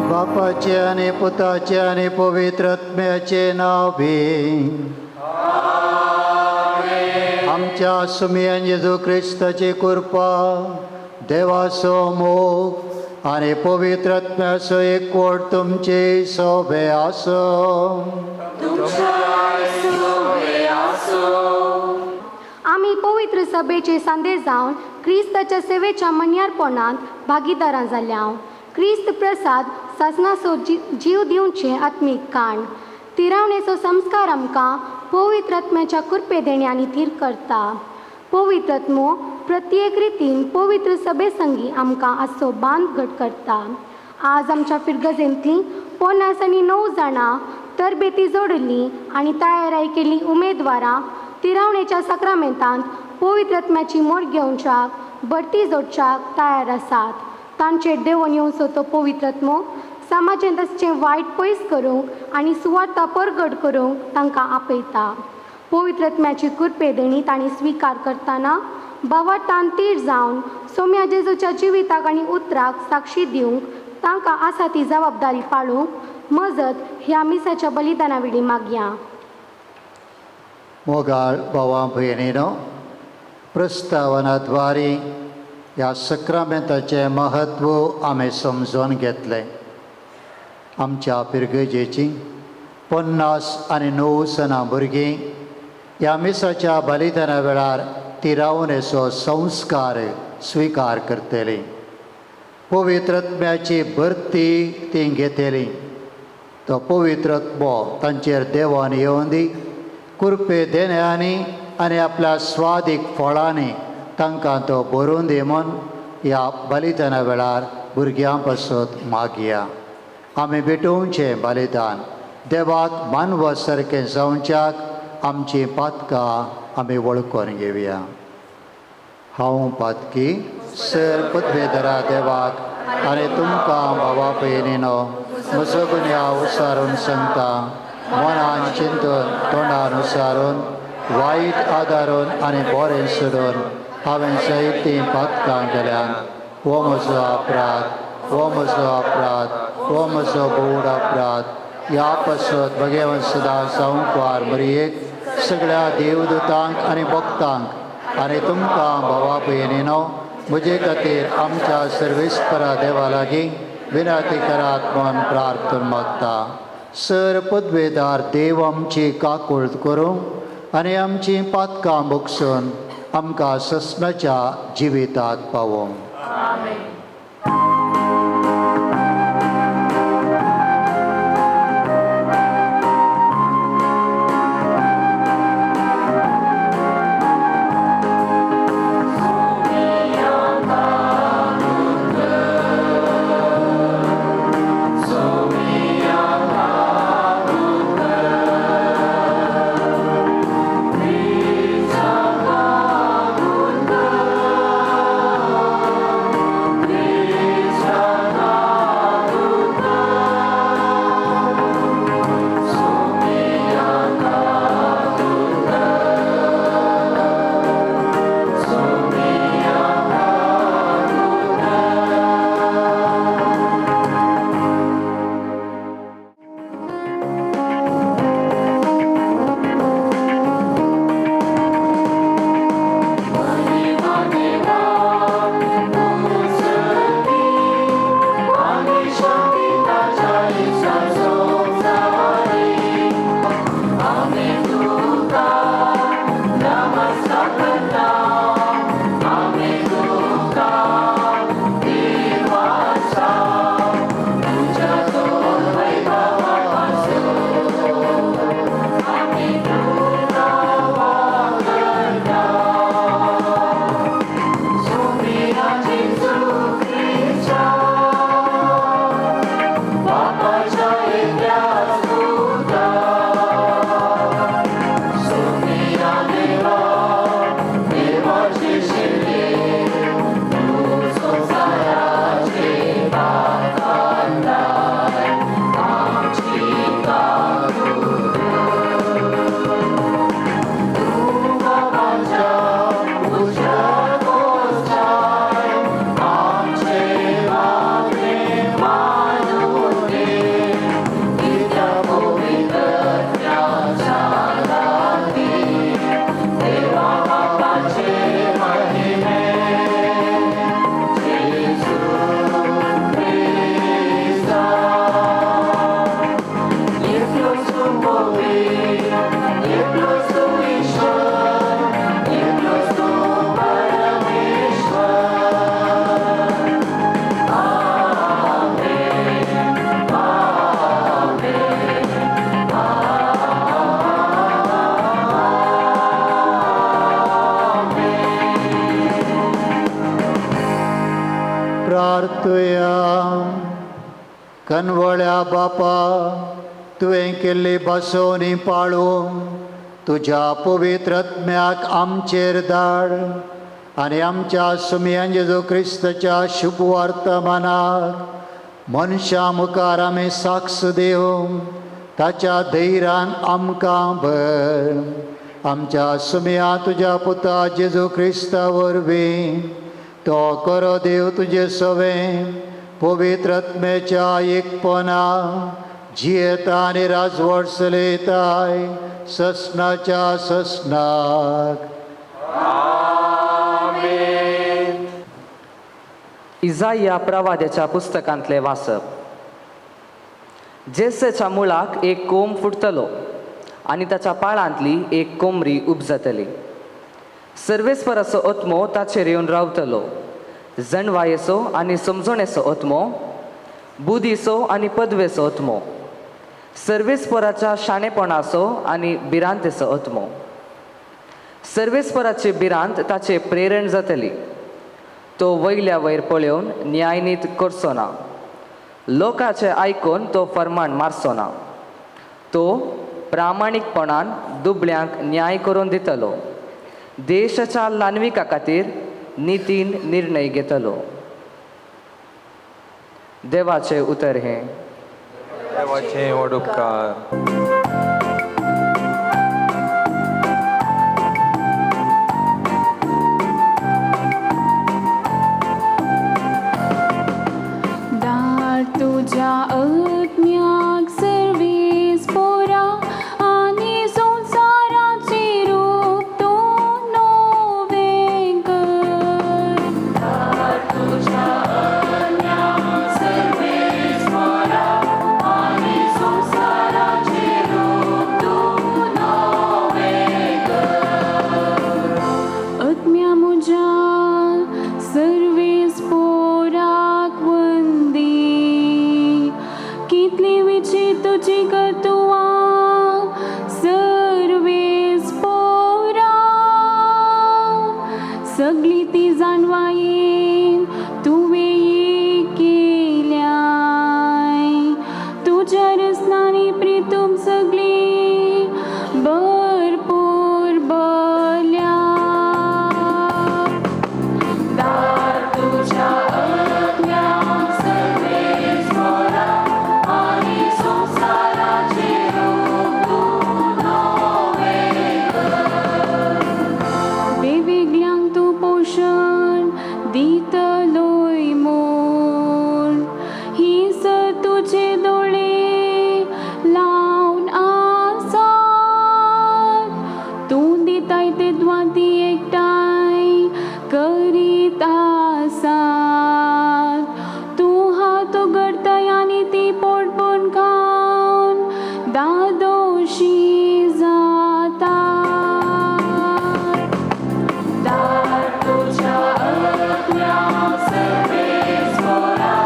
बापाचे आनी पुताचे आनी पवित्र आत्म्याचे नांव भी. आमच्या सुमयान जेजू क्रिस्ताची कृपा, देवाचो मोग आनी पवित्र आत्म्याचो एकवट तुमचे सोबे आसो. आमी पवित्र सभेचे सांदे जावन क्रिस्ताच्या सेवेच्या मन्यारपणांत भागीदारां जाल्या. क्रिस्त प्रसाद सासनाचो जीव दिवचें आत्मीक काण. तिरावणेचो संस्कार आमकां पवित्र आत्म्याच्या कृपे देण्यांनी थीर करता. पवित्र आत्मो प्रत्येक रितीन पवित्र सभे संगी आमकां आसचो बांद घट करता. आज आमच्या फिरगजेंतलीं 59 जाणां तरबेती जोडिल्लीं आनी तयाराय केल्लीं उमेदवारां तिरावणेच्या साक्रामेंतांत पवित्र आत्म्याची मोड घेवच्याक बढती जोडच्याक तयार आसात. तांचेर देवून येवचो तो पवित्र आत्मो समाजेंत आसचें वायट पयस करूंक आनी सुवार्ता परगट करूंक तांकां आपयता. पवित्र आत्म्याची कृपे देणी तांणी स्विकार करतना भावार्थान तीर जावन सोम्या जेजूच्या जिविताक आनी उतराक साक्षी दिवंक तांकां आसा ती जबाबदारी पाळूंक मजत ह्या मिसाच्या बलिदाना वेळी मागया. मोगाळ भावा भयणीनो, प्रस्तावनाद्वारे ह्या सक्रामेंताचें म्हत्व आमी समजून घेतलें. आमच्या पिरगजेची 59 सणां भुरगीं ह्या मिसाच्या बलिदाना वेळार तिरावणेचो संस्कार स्विकार करतलीं, पवित्र आत्म्याची भरती ती घेतली. तो पवित्र आत्मो तांचेर देवान येवन दी, कृपे देण्यांनी आनी आपल्या स्वादीक फळांनी तांकां तो भरून दी म्हूण ह्या बलिदाना वेळार भुरग्यां पासत मागया. आमी भेटोवचें बलिदान देवाक मानवा सारकें जावच्याक आमचीं पातकां आमी वळखून घेवया. हांव पातकी सर पदवेधरा देवाक आनी तुमकां भावा भयणीनो म्हजो गुन्यांव उसारून सांगता. मनान चिंतून तोंडान उसारून वायट आदारून आनी बरें सोडून हांवें जायतीं पातकां केल्यात. हो म्हजो अपराध, हो म्हजो अपराध, हो म्हजो बोड अपराध. ह्या पासत भगेवन सदां जावंकवार मरियेक सगळ्या देवदूतांक आनी भक्तांक आनी तुमकां भावा भयणीनो म्हजे खातीर आमच्या सर्वेस्परा देवा लागीं विनंती करात म्हूण प्रार्थना मागता. सर पदवेदार देव आमची काकूळत करूं आनी आमचीं पातकां भोगसून आमकां सस्नाच्या जिवितात पावोवं. कनवळ्या बापा, तुवें केल्ली बसोवणी पाळूंक तुज्या पवित्र आत्म्याक आमचेर धाड आनी आमच्या सुमयान जेजू क्रिस्ताच्या शुभ वर्तमानाक मनशां मुखार आमी साक्ष दिवंक ताच्या धैर्यान आमकां भर. आमच्या सुमया तुज्या पुता जेजू क्रिस्ता वरवीं तो करो देव तुजे सवें पवित्र आत्म्याच्या एकपणा जियेता आनी राजवट चलयताय ससनाच्या ससनाक. इजाया प्रवाद्याच्या पुस्तकांतलें वाचप. जेसेच्या मुळाक एक कोंब फुटतलो आनी ताच्या पाळांतली एक कोमरी उपजतली. सर्वेस्पराचो आत्मो ताचेर येवन रावतलो, जणवायेचो आनी समजणेचो आत्मो, बुदीचो आनी पदवेचो आत्मो, सर्वेस्पराच्या शाणेपणाचो आनी भिरांतेचो आत्मो. सर्वेस्पराची भिरांत ताचे प्रेरण जातली. तो वयल्या वयर पळोवन न्यायनीत करचो ना, लोकांचें आयकून तो फर्मान मारचो ना. तो प्रामाणीकपणान दुबळ्यांक न्याय करून दितलो, देशाच्या ल्हानविका खातीर नितीन निर्णय घेतलो. देवाचें उतर हें. देवाचे व्हड उपकार. दार तुज्या आत्म्याक सर्वीस पोरा आनी संवसाराची रूप तूं नवें कर. आत्म्या म्हज्या सर्वीस पोराक वंदी, कितली विचित्र तुजी कर्तुवां सर्वीस पोरा, सगळी ती जाणवायेन तुवें केल्याय, तुज्या रसनांनी प्रितूम सगळी भरपूर बल्या. दार तुज्या आत्म्याक सर्वेस पोरा आनी संवसाराचे रूप तूं नवें कर. वेगवेगळ्यांक तूं पोशण दितलोय म्हूण ही सत तुजे दोळे लावन आसात, तूं दिताय ते द्वाती एकठांय करीत आसात, तूं हात उगडताय आनी ती पोटभरून खावन दादोशी जाता. दार तुज्या आत्म्याक सर्वेस पोरा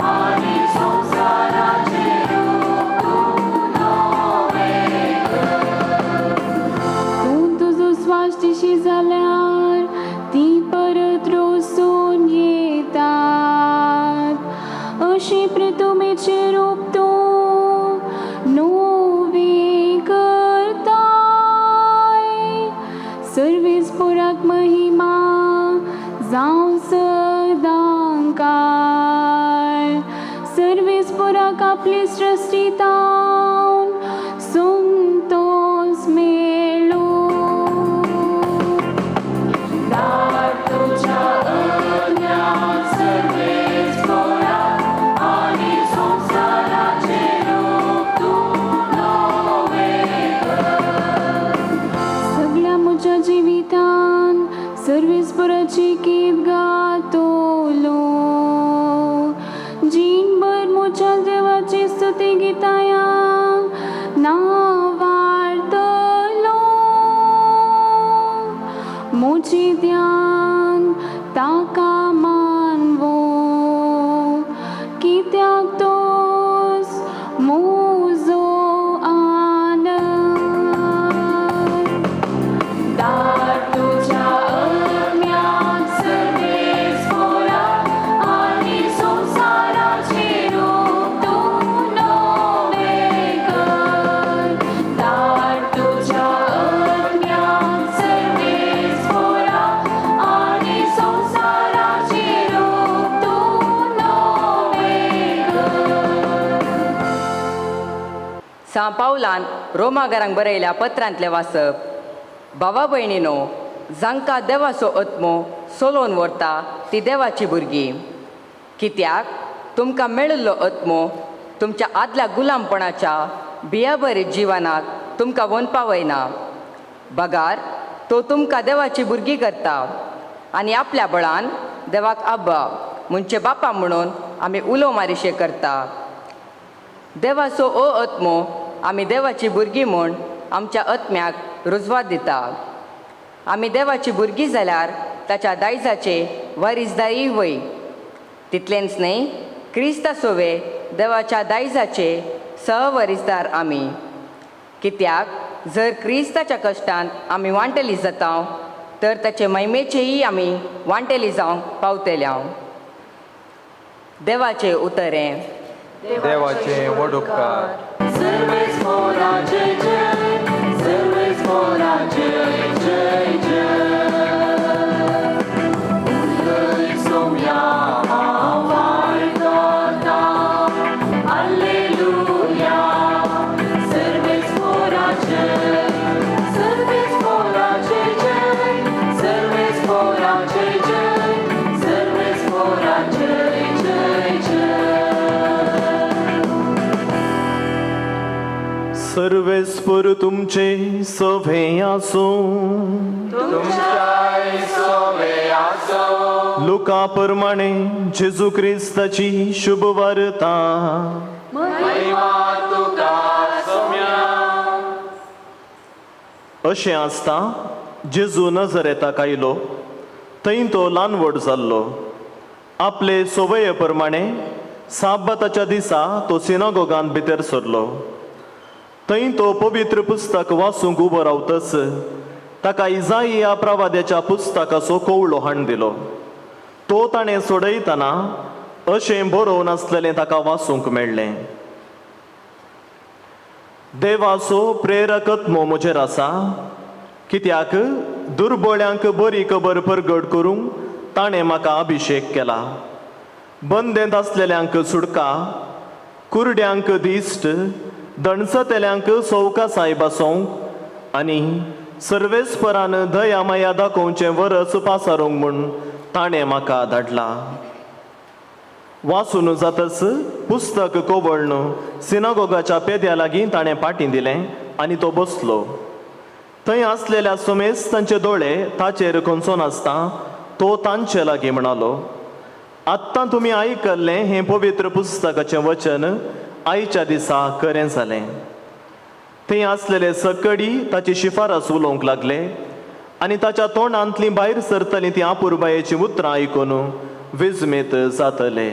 आनी संवसाराचे रूप तूं नवें कर. तूं तुजो स्वास दिशी जाल्यार ती परत रोसून येतात, अशी प्रितुमेचें रूप तूं नवें करताय. सर्वीस पोराक महिमा जावं सदां काळ, सर्वीस पोराक आपली सृश्टीतावन संतोस मेळूं. दार तुज्या आत्म्याक सर्वेस पोरा आनी संवसाराचें रूप तूं नवें कर. सगळ्या म्हज्या जिवितान सर्वेस्पराची गीत गातलो, जीणभर म्हज्या देवाची स्तुती गिताया नावाडतलो. म्हजी ध्यान ताका मानवो, कित्याक तोच म्हजो आनंद. दार तुज्या आत्म्याक सर्वेस पोरा आनी संवसाराचें रूप तूं नवें कर. दार तुज्या आत्म्याक सर्वेस पोरा आनी संवसाराचें रूप तूं नवें कर. सां पावलान रोमागारांक बरयल्या पत्रांतलें वाचप. भावा भयणीनो, जांकां देवाचो आत्मो सोलोवन व्हरता ती देवाची भुरगीं. कित्याक तुमकां मेळिल्लो आत्मो तुमच्या आदल्या गुलामपणाच्या बियाबरी जिवनाक तुमकां व्हरून पावयना, बगार तो तुमकां देवाची भुरगीं करता आनी आपल्या बळान देवाक आब्बा म्हणचे बापा म्हणून आमी उलो मारिशे करता. देवाचो ओ आत्मो आमी देवाची भुरगीं म्हूण आमच्या आत्म्याक रुजवात दिता. आमी देवाची भुरगीं जाल्यार ताच्या दायजाचे वारीसदारी वय. तितलेंच न्हय, क्रिस्ता सोवे देवाच्या दायजाचे सहवरिसदार आमी, कित्याक जर क्रिस्ताच्या कश्टान आमी वांटेली जाता तर ताचे महिमेचेय आमी वांटेली जावंक पावतले हांव. देवाचें उतर हें. देवाचे व्हड उपकार. सर्वेस्पर तुमचे सवे आसूं. लुका प्रमाणे जेजू क्रिस्ताची शुभ वार्ता. अशें आसता जेजू नजरेताक आयलो थंय तो ल्हान व्हड जाल्लो. आपले संवये प्रमाणे साबाताच्या दिसा तो सिनागोगांत भितर सरलो. थंय तो पवित्र पुस्तक वाचूंक उबो रावतच ताका इजाइया प्रवाद्याच्या पुस्तकाचो कवळो हाण दिलो. तो ताणें सोडयतना अशें बरोवन आसलेलें ताका वाचूंक मेळ्ळें. देवाचो प्रेरक आत्मो म्हजेर आसा, कित्याक दुर्बळ्यांक बरी खबर परगट करूंक ताणें म्हाका अभिशेक केला. बंदेंत आसलेल्यांक सुटका, कुरड्यांक दिश्ट, दणसतेल्यांक सवकासाय बसोवंक आनी सर्वेस्परान दया माया दाखोवचें वरस पासारूंक म्हूण ताणें म्हाका धाडला. वाचून जातच पुस्तक कवळ्ण सिनागोगाच्या पेद्या लागीं ताणें पाटी दिलें आनी तो बसलो. थंय आसलेल्या समेस्त तांचे दोळे ताचेर खंयचो नासता तो तांचे लागीं म्हणालो, आत्तां तुमी आयकल्लें हें पवित्र पुस्तकाचें वचन आयच्या दिसा खरें जालें. थंय आसलेले सकडी ताची शिफारस उलोवंक लागले आनी ताच्या तोंडांतलीं भायर सरतलीं तीं आपुरबायेचीं उतरां आयकून विजमेत जातले.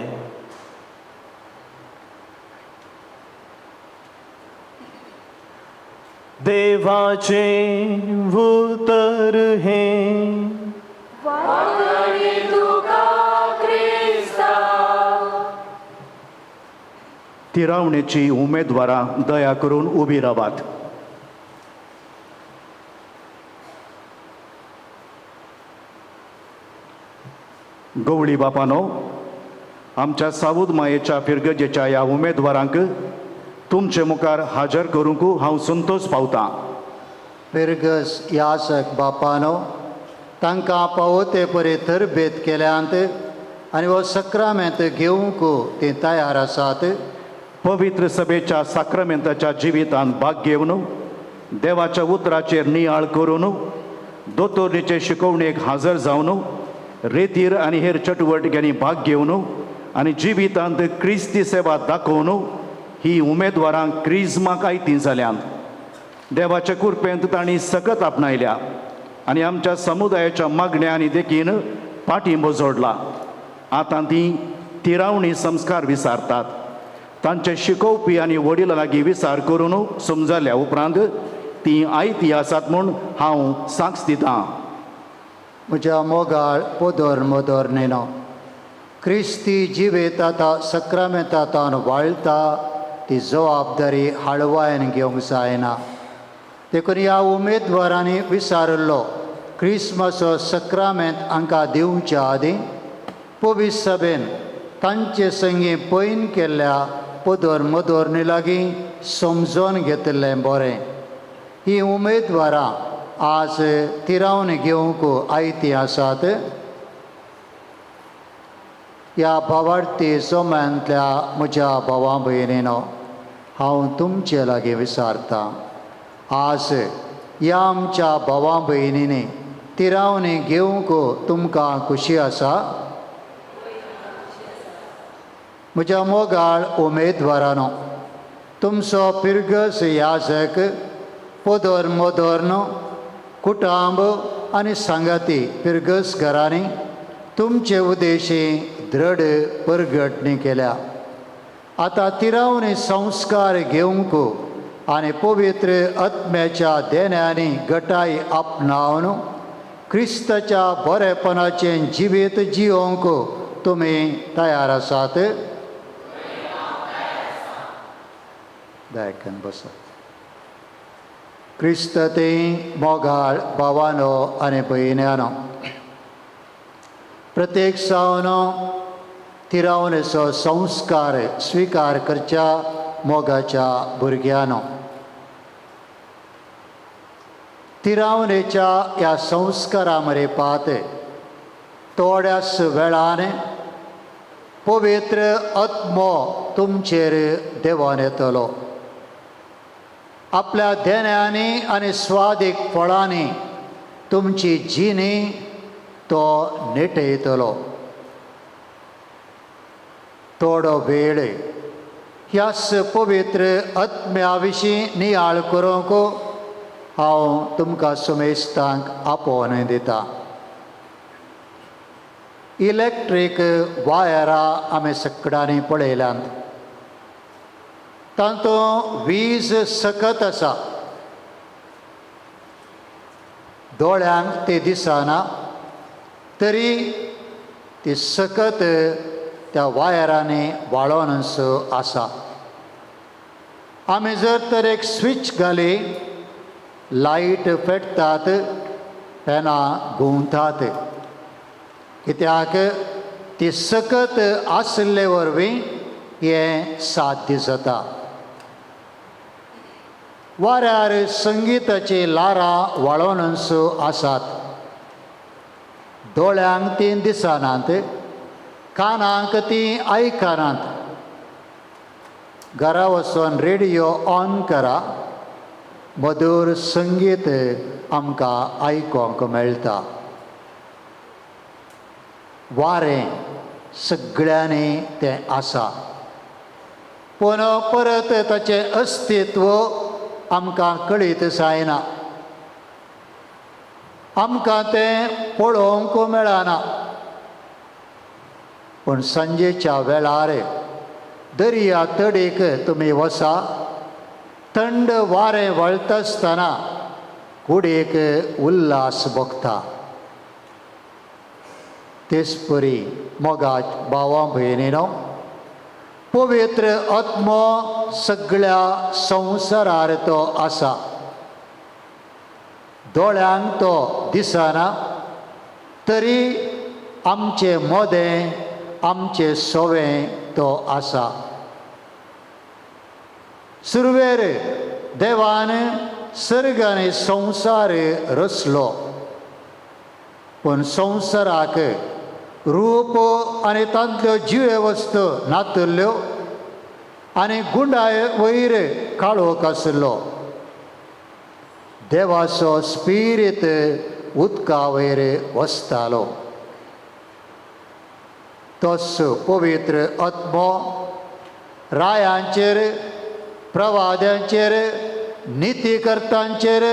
देवाचें उतर हें. तिरावणेची उमेदवारां दया करून उबी रावात. गवळी बापानो, आमच्या सावूद मायेच्या फिरगजेच्या ह्या उमेदवारांक तुमचे मुखार हाजर करूंक हांव संतोश पावतां. पिरगस यासक बापानो, तांकां पावो ते परी तरबेत केल्यांत आनी हो सक्रामेंत घेवंक तीं तयार आसात. पवित्र सभेच्या साक्रमेंताच्या जिवितांत भाग घेवन देवाच्या उतराचेर नियाळ करून दोतोरणीचे शिकवणेक हजर जावन रेतीर आनी हेर चटुवटिकांनी भाग घेवन आनी जिवितांत क्रिस्ती सेवा दाखोवन ही उमेदवारांक क्रिज्माक आयतीं जाल्यांत. देवाच्या कृपेंत तांणी सकत आपणायल्या आनी आमच्या समुदायाच्या मागण्या आनी देखीन पाठिंबो जोडला. आतां तीं तिरावणी संस्कार विसारतात. तांचे शिकोवपी आनी वडिलां लागीं विचार करून समजल्या उपरांत तीं आयती आसात म्हूण हांव साक्ष दितां. म्हज्या मोगाळ पोदोर मोदोर न्हेनो, क्रिस्ती जिवेत आतां सक्रामेंतान वाळटा ती जबाबदारी हाळवायन घेवंक जायना. देखून ह्या उमेदवारांनी विचारिल्लो क्रिस्मसो सक्रामेंत हांकां दिवच्या आदीं पवित्र सभेन तांचे संगी पयन केल्ल्या पोदोर मोदोरनी लागीं समजोन घेतिल्लें बरें. ही उमेदवारां आज तिरावन घेवंक आयतीं आसात. ह्या भावार्थी जम्यांतल्या म्हज्या भावा भयणीनो, हांव तुमचे लागीं विचारतां, आज ह्या आमच्या भावा भयणींनी तिरावणी घेवंक तुमकां खुशी आसा? म्हज्या मोगाळ उमेदवारानो, तुमचो पिरगस याजक पोदोर मोदोर्न कुटांब आनी सांगाती पिरगस घरांनी तुमचे उद्देशी दृढ परगटणी केल्या. आतां तिरावणी संस्कार घेवंक आनी पवित्र आत्म्याच्या देण्यांनी गटाय आपणावन क्रिस्ताच्या बरेपणाचें जिवीत जियोंक तुमी तयार आसात. दायकन बसात. क्रिस्त ते मोगाळ भावानो आनी भयण्यानो, प्रत्येक सावन तिरावणेचो संस्कार स्विकार करच्या मोगाच्या भुरग्यानो, तिरावणेच्या ह्या संस्कारा मरेपात थोड्याच वेळान पवित्र आत्मो तुमचेर देवान येतलो. आपल्या देण्यांनी आनी स्वादीक फळांनी तुमची जिणी तो नेटयतलो. थोडो वेळ ह्याच पवित्र आत्म्या विशीं नियाळ करूंक हांव तुमकां सुमेस्तांक आपोवन दिता. इलेक्ट्रीक वायरां आमी सगळ्यांनी पळयल्यांत, तातूंत वीज सकत आसा, दोळ्यांक ती दिसना तरी ती सकत त्या वायरांनी वाळोनसो आसा. आमी जर तर एक स्विच घाली, लायट पेटतात, पेनां घुंवतात, कित्याक ती सकत आशिल्ले वरवीं हें साध्य जाता. वाऱ्यार संगिताची ल्हारां वाळोनसो आसात, दोळ्यांक तीं दिसनात, कानांक तीं आयकनात. घरा वचून रेडियो ऑन करा, मधूर संगीत आमकां आयकोंक मेळटा. वारें सगळ्यांनी तें आसा, पूण परत ताचें अस्तित्व आमकां कळीत जायना, आमकां तें पळोवंक मेळना. पूण सांजेच्या वेळार दर्या तडीक तुमी वसा, थंड वारें वळटा आसतना कुडीक उल्हास भोगता. तेच परी मोगा भावा भयणीनो, पवित्र आत्मो सगळ्या संवसारार तो आसा. दोळ्यांक तो दिसना तरी आमचे मोदें आमचे सोवें तो आसा. सुरवेर देवान सर्ग आनी संवसार रचलो, पूण संवसाराक रूप आनी तांतल्यो जिवे वस्तू नातल्ल्यो आनी गुंडाय वयर काळोख आसलो. देवाचो स्पिरीत उदका वयर वसतालो. तोच पवित्र आत्मो रायांचेर, प्रवाद्यांचेर, नितीकर्तांचेर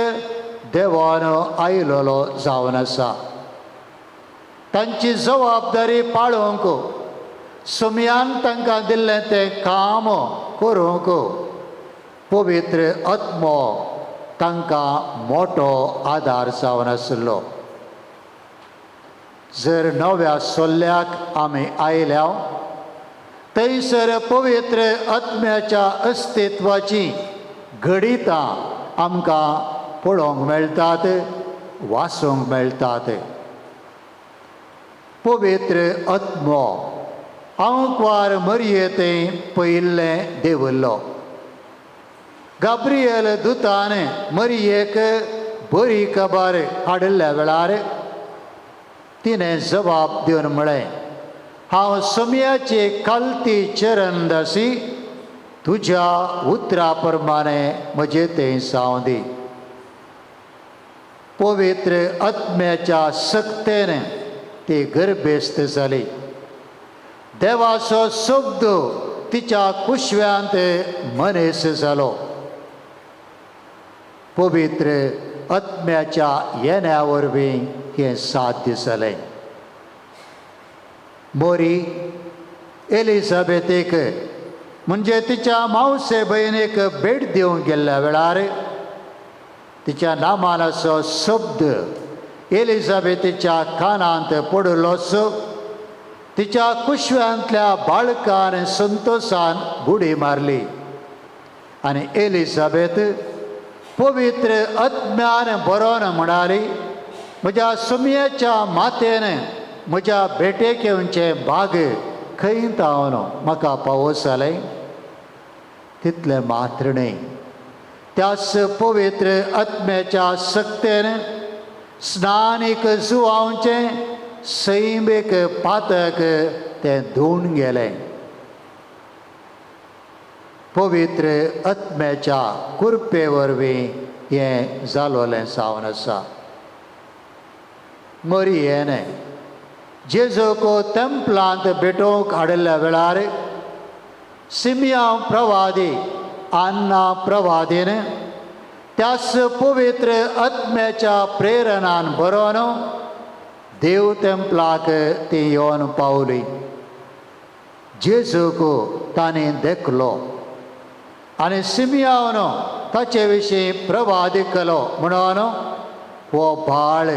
देवान आयलोलो जावन आसा. तांची जबाबदारी पाळोवंक, सुमयान तांकां दिल्लें तें काम करूंक पवित्र आत्मो तांकां मोटो आदार जावन आसलो. जर नव्या सोल्ल्याक आमी आयल्या थंयसर पवित्र आत्म्याच्या अस्तित्वाची घडितां आमकां पळोवंक मेळटात, वाचूंक मेळटात. पवित्र आत्मो आंकवार मरये थंय पयिल्लें देवल्लो. गाब्रियल दुतान मरयेक बरी खबर हाडिल्ल्या वेळार तिणें जबाब दिवन म्हळें, हांव समयाचे कालती चरणदासी, तुज्या उतरा प्रमाणे म्हजें तें जावं दी. पवित्र आत्म्याच्या सक्तेन ती गर्भेस्त जाली. देवाचो शब्द तिच्या कुशव्यांत मनीस जालो. पवित्र आत्म्याच्या येण्या वरवीं हें साध्य जालें. मोरी एलिझाबेथीक म्हणजे तिच्या मावसे भयणीक भेट दिवंक गेल्ल्या वेळार तिच्या नामानाचो शब्द एलिझाबेथीच्या कानांत पडलोच. तिच्या कुशव्यांतल्या बाळकान संतोशान बुडी मारली आनी एलिझाबेथ पवित्र आत्म्यान बरोवन म्हणाली, म्हज्या सुमयेच्या मातेन म्हज्या भेटेक येवचें भाग खंय तावन म्हाका पावस जालें. तितलें मात्र न्हय, त्याच पवित्र आत्म्याच्या सक्तेन स्नानीक जुवावचें सैमीक पातक तें धुवन गेलें. पवित्र आत्म्याच्या कृपे वरवीं हें जालोलें जावन आसा. मरियेन जेजूक तेंपलांत भेटोवंक हाडिल्ल्या वेळार सिमियांव प्रवादी आन्ना प्रवादीन त्याच पवित्र आत्म्याच्या प्रेरणान बरोवन देव तेंपलाक ती येवन पावली. जेजूक तांणी देखलो आनी सिमियावन ताचे विशीं प्रवाद केलो म्हणून, हो बाळ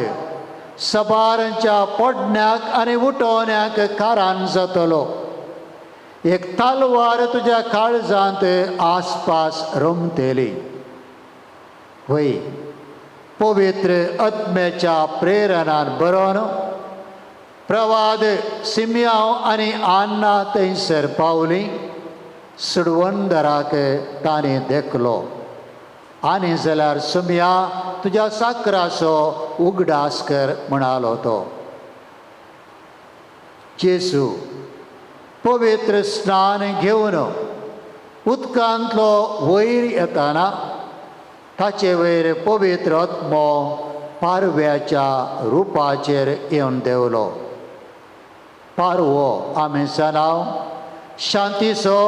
सबारांच्या पडण्याक आनी उठोवण्याक कारण जातलो, एक तालवार तुज्या काळजांत आसपास रमतली. वय, पवित्र आत्म्याच्या प्रेरणान बरोवन प्रवाद सिमियांव आनी आन्ना थंयसर पावली. सुडवंदराक तांणी देखलो आनी जाल्यार सुमया तुज्या साकराचो उगडास कर म्हणालो तो. जेजू पवित्र स्नान घेवन उदकांतलो वयर येताना ताचे वयर पवित्र आत्मो पारव्याच्या रुपाचेर येवन देंवलो. पारवो आमी जाणाव शांतीचो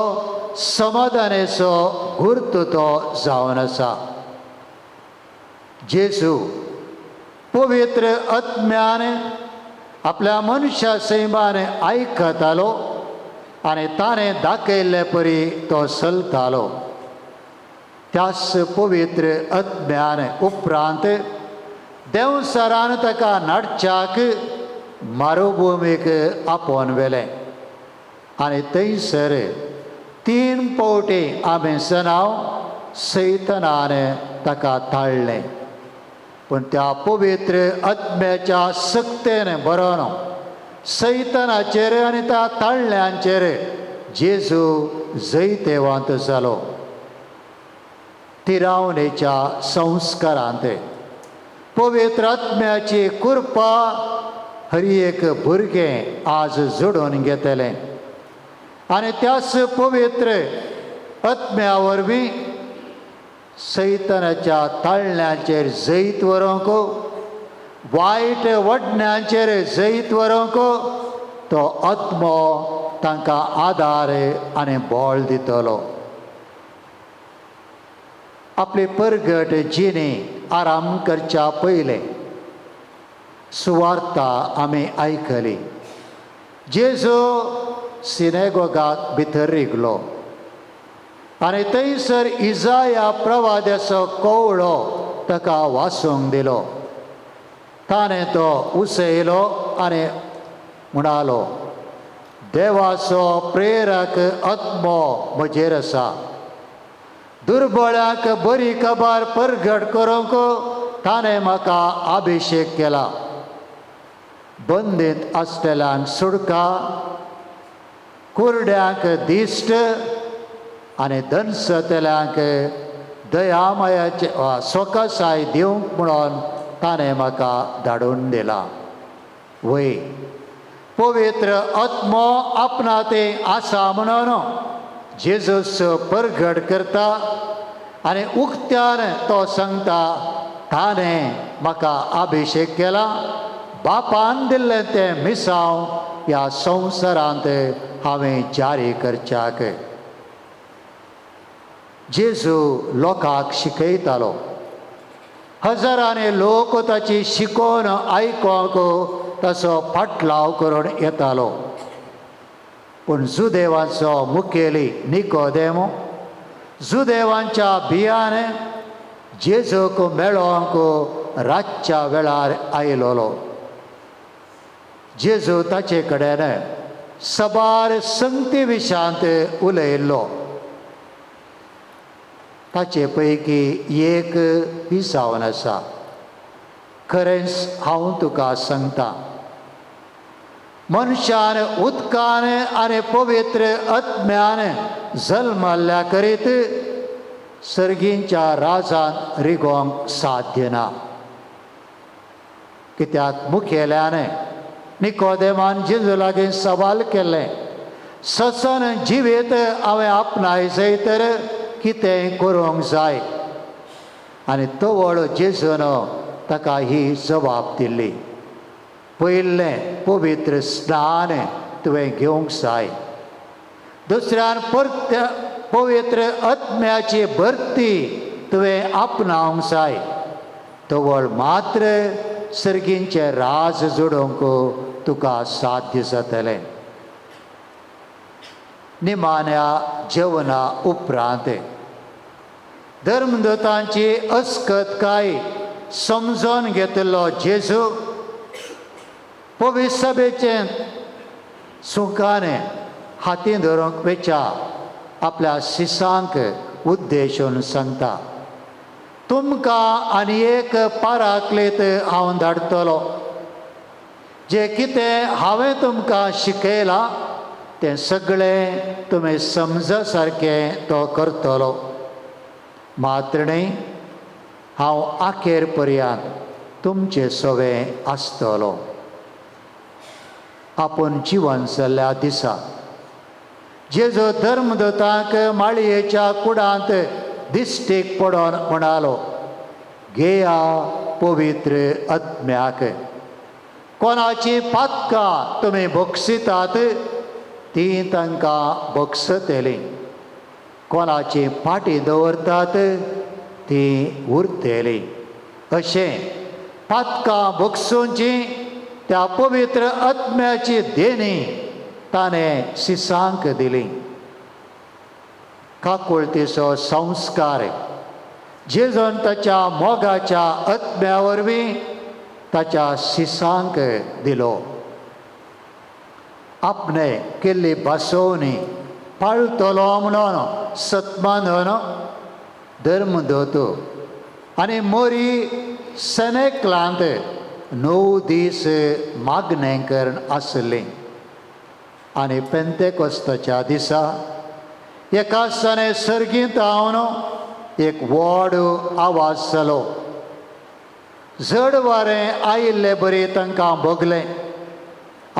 समाधानेचो गुर्त तो जावन आसा. जेजू पवित्र आत्म्यान आपल्या मनशा सैमान आयकतालो आनी ताणें दाखयल्ले परी तो चलतालो. त्याच पवित्र आत्म्यान उपरांत देंवसरान ताका नाडच्याक मारुभुमीक आपोवन व्हेलें आनी थंयसर 3 पावटी आमी सनाव सैतनान ताका ताळ्ळें. पूण त्या पवित्र आत्म्याच्या सक्तेन बरोवन सैतनाचेर आनी त्या ताळ्ळ्यांचेर जेजू जैतेवांत जालो. तिरावणेच्या संस्कारांत पवित्र आत्म्याची कृपा हर एक भुरगें आज जोडून घेतलें आनी त्याच पवित्र आत्म्या वरवीं सैतनाच्या ताळण्याचेर जैत व्हरूंक, वायट वडण्यांचेर जैत व्हरूंक तो आत्मो तांकां आदार आनी बळ दितलो. आपली परगट जिणे आराम करच्या पयलें सुवार्ता आमी आयकली. जेजू सिनेगोगाक भितर रिगलो आनी थंयसर इजाया प्रवाद्याचो कवळो ताका वाचूंक दिलो. ताणें तो उसयलो आनी म्हणालो, देवाचो प्रेरक आत्मो म्हजेर आसा, दुर्बळ्यांक बरी खबर परगट करूंक ताणें म्हाका अभिशेक केला, बंदीत आसतल्यांक सुडका, कुरड्यांक दिश्ट आनी दनसतल्यांक दयामायाचे सोकसाय दिवंक म्हणून ताणें म्हाका धाडून दिला. वय, पवित्र आत्मो आपणा तें आसा म्हणून जेजूस परगट करता आनी उक्त्यान तो सांगता, ताणें म्हाका अभिशेक केला, बापान दिल्लें तें मिसांव ह्या संवसारांत हांवें जारी करच्याक. जेजू लोकांक शिकयतालो. हजारांनी लोक ताची शिकोवन आयकोंक ताचो फाटलाव करून येतालो. पूण जुदेवाचो मुखेली निकोदेमो जुदेवांच्या भियान जेजूक मेळोंक रातच्या वेळार आयलोलो. जेजू ताचे कडेन सबार संगती विशांत उलयल्लो. ताचे पैकी एक ही जावन आसा, खरेंच हांव तुका सांगता, मनशान उदकान आनी पवित्र आत्म्यान जल्मल्ल्या करीत सर्गींच्या राजान रिगोवंक साध्य ना. कित्याक मुखेल्यान निकोदेमान जेजू लागीं सवाल केल्लें, ससन जिवीत हांवें आपणाय जाय तर कितें करूंक जाय? आनी तवळ जेजून ताका ही जबाब दिल्ली, पयलें पवित्र स्नान तुवें घेवंक जाय, दुसऱ्यान परत्या पवित्र आत्म्याची भरती तुवें आपणावंक जाय, तवळ मात्र सर्गींचें राज जोडूंक तुका साध्य जातलें. निमाण्या जेवणा उपरांत धर्मदूतांची अस्कतकाय समजून घेतिल्लो जेजू पवित्र सभेचें सुखाने हाती धरूंक वेच्या आपल्या शिसांक उद्देशून सांगता, तुमकां आनी एक पाराक्लेत हांव धाडटलो, जे कितें हांवें तुमकां शिकयलां तें सगळें तुमी समज सारकें तो करतलो. मात्र न्हय, हांव आखेर पर्यंत तुमचे सवें आसतलो. आपूण जिवन जाल्ल्या दिसा जेजू धर्मदूतांक माळयेच्या कुडांत दिश्टीक पडोन म्हणालो, घेया पवित्र आत्म्याक, कोणाची पातकां तुमी बक्षितात तीं तांकां बक्षतलीं, कोणाची फाटी दवरतात तीं उरतलीं. अशें पातकां बक्षुंची त्या पवित्र आत्म्याची देणी ताणें शिसांक दिली. काकुळतीचो संस्कार जेजून ताच्या मोगाच्या आत्म्या वरवीं ताच्या शिसांक दिलो. आपणे केल्ली भासोवणी पाळटलो म्हणून सत्मानून धर्मदूत आनी मोरी सनेक्लांत 9 दीस मागणें करून आसली. आनी पेंतेकोस्ताच्या दिसा एका सने सर्गींत हांव एक व्हड आवाज जालो. जड वारें आयिल्ले बरी तांकां भोगलें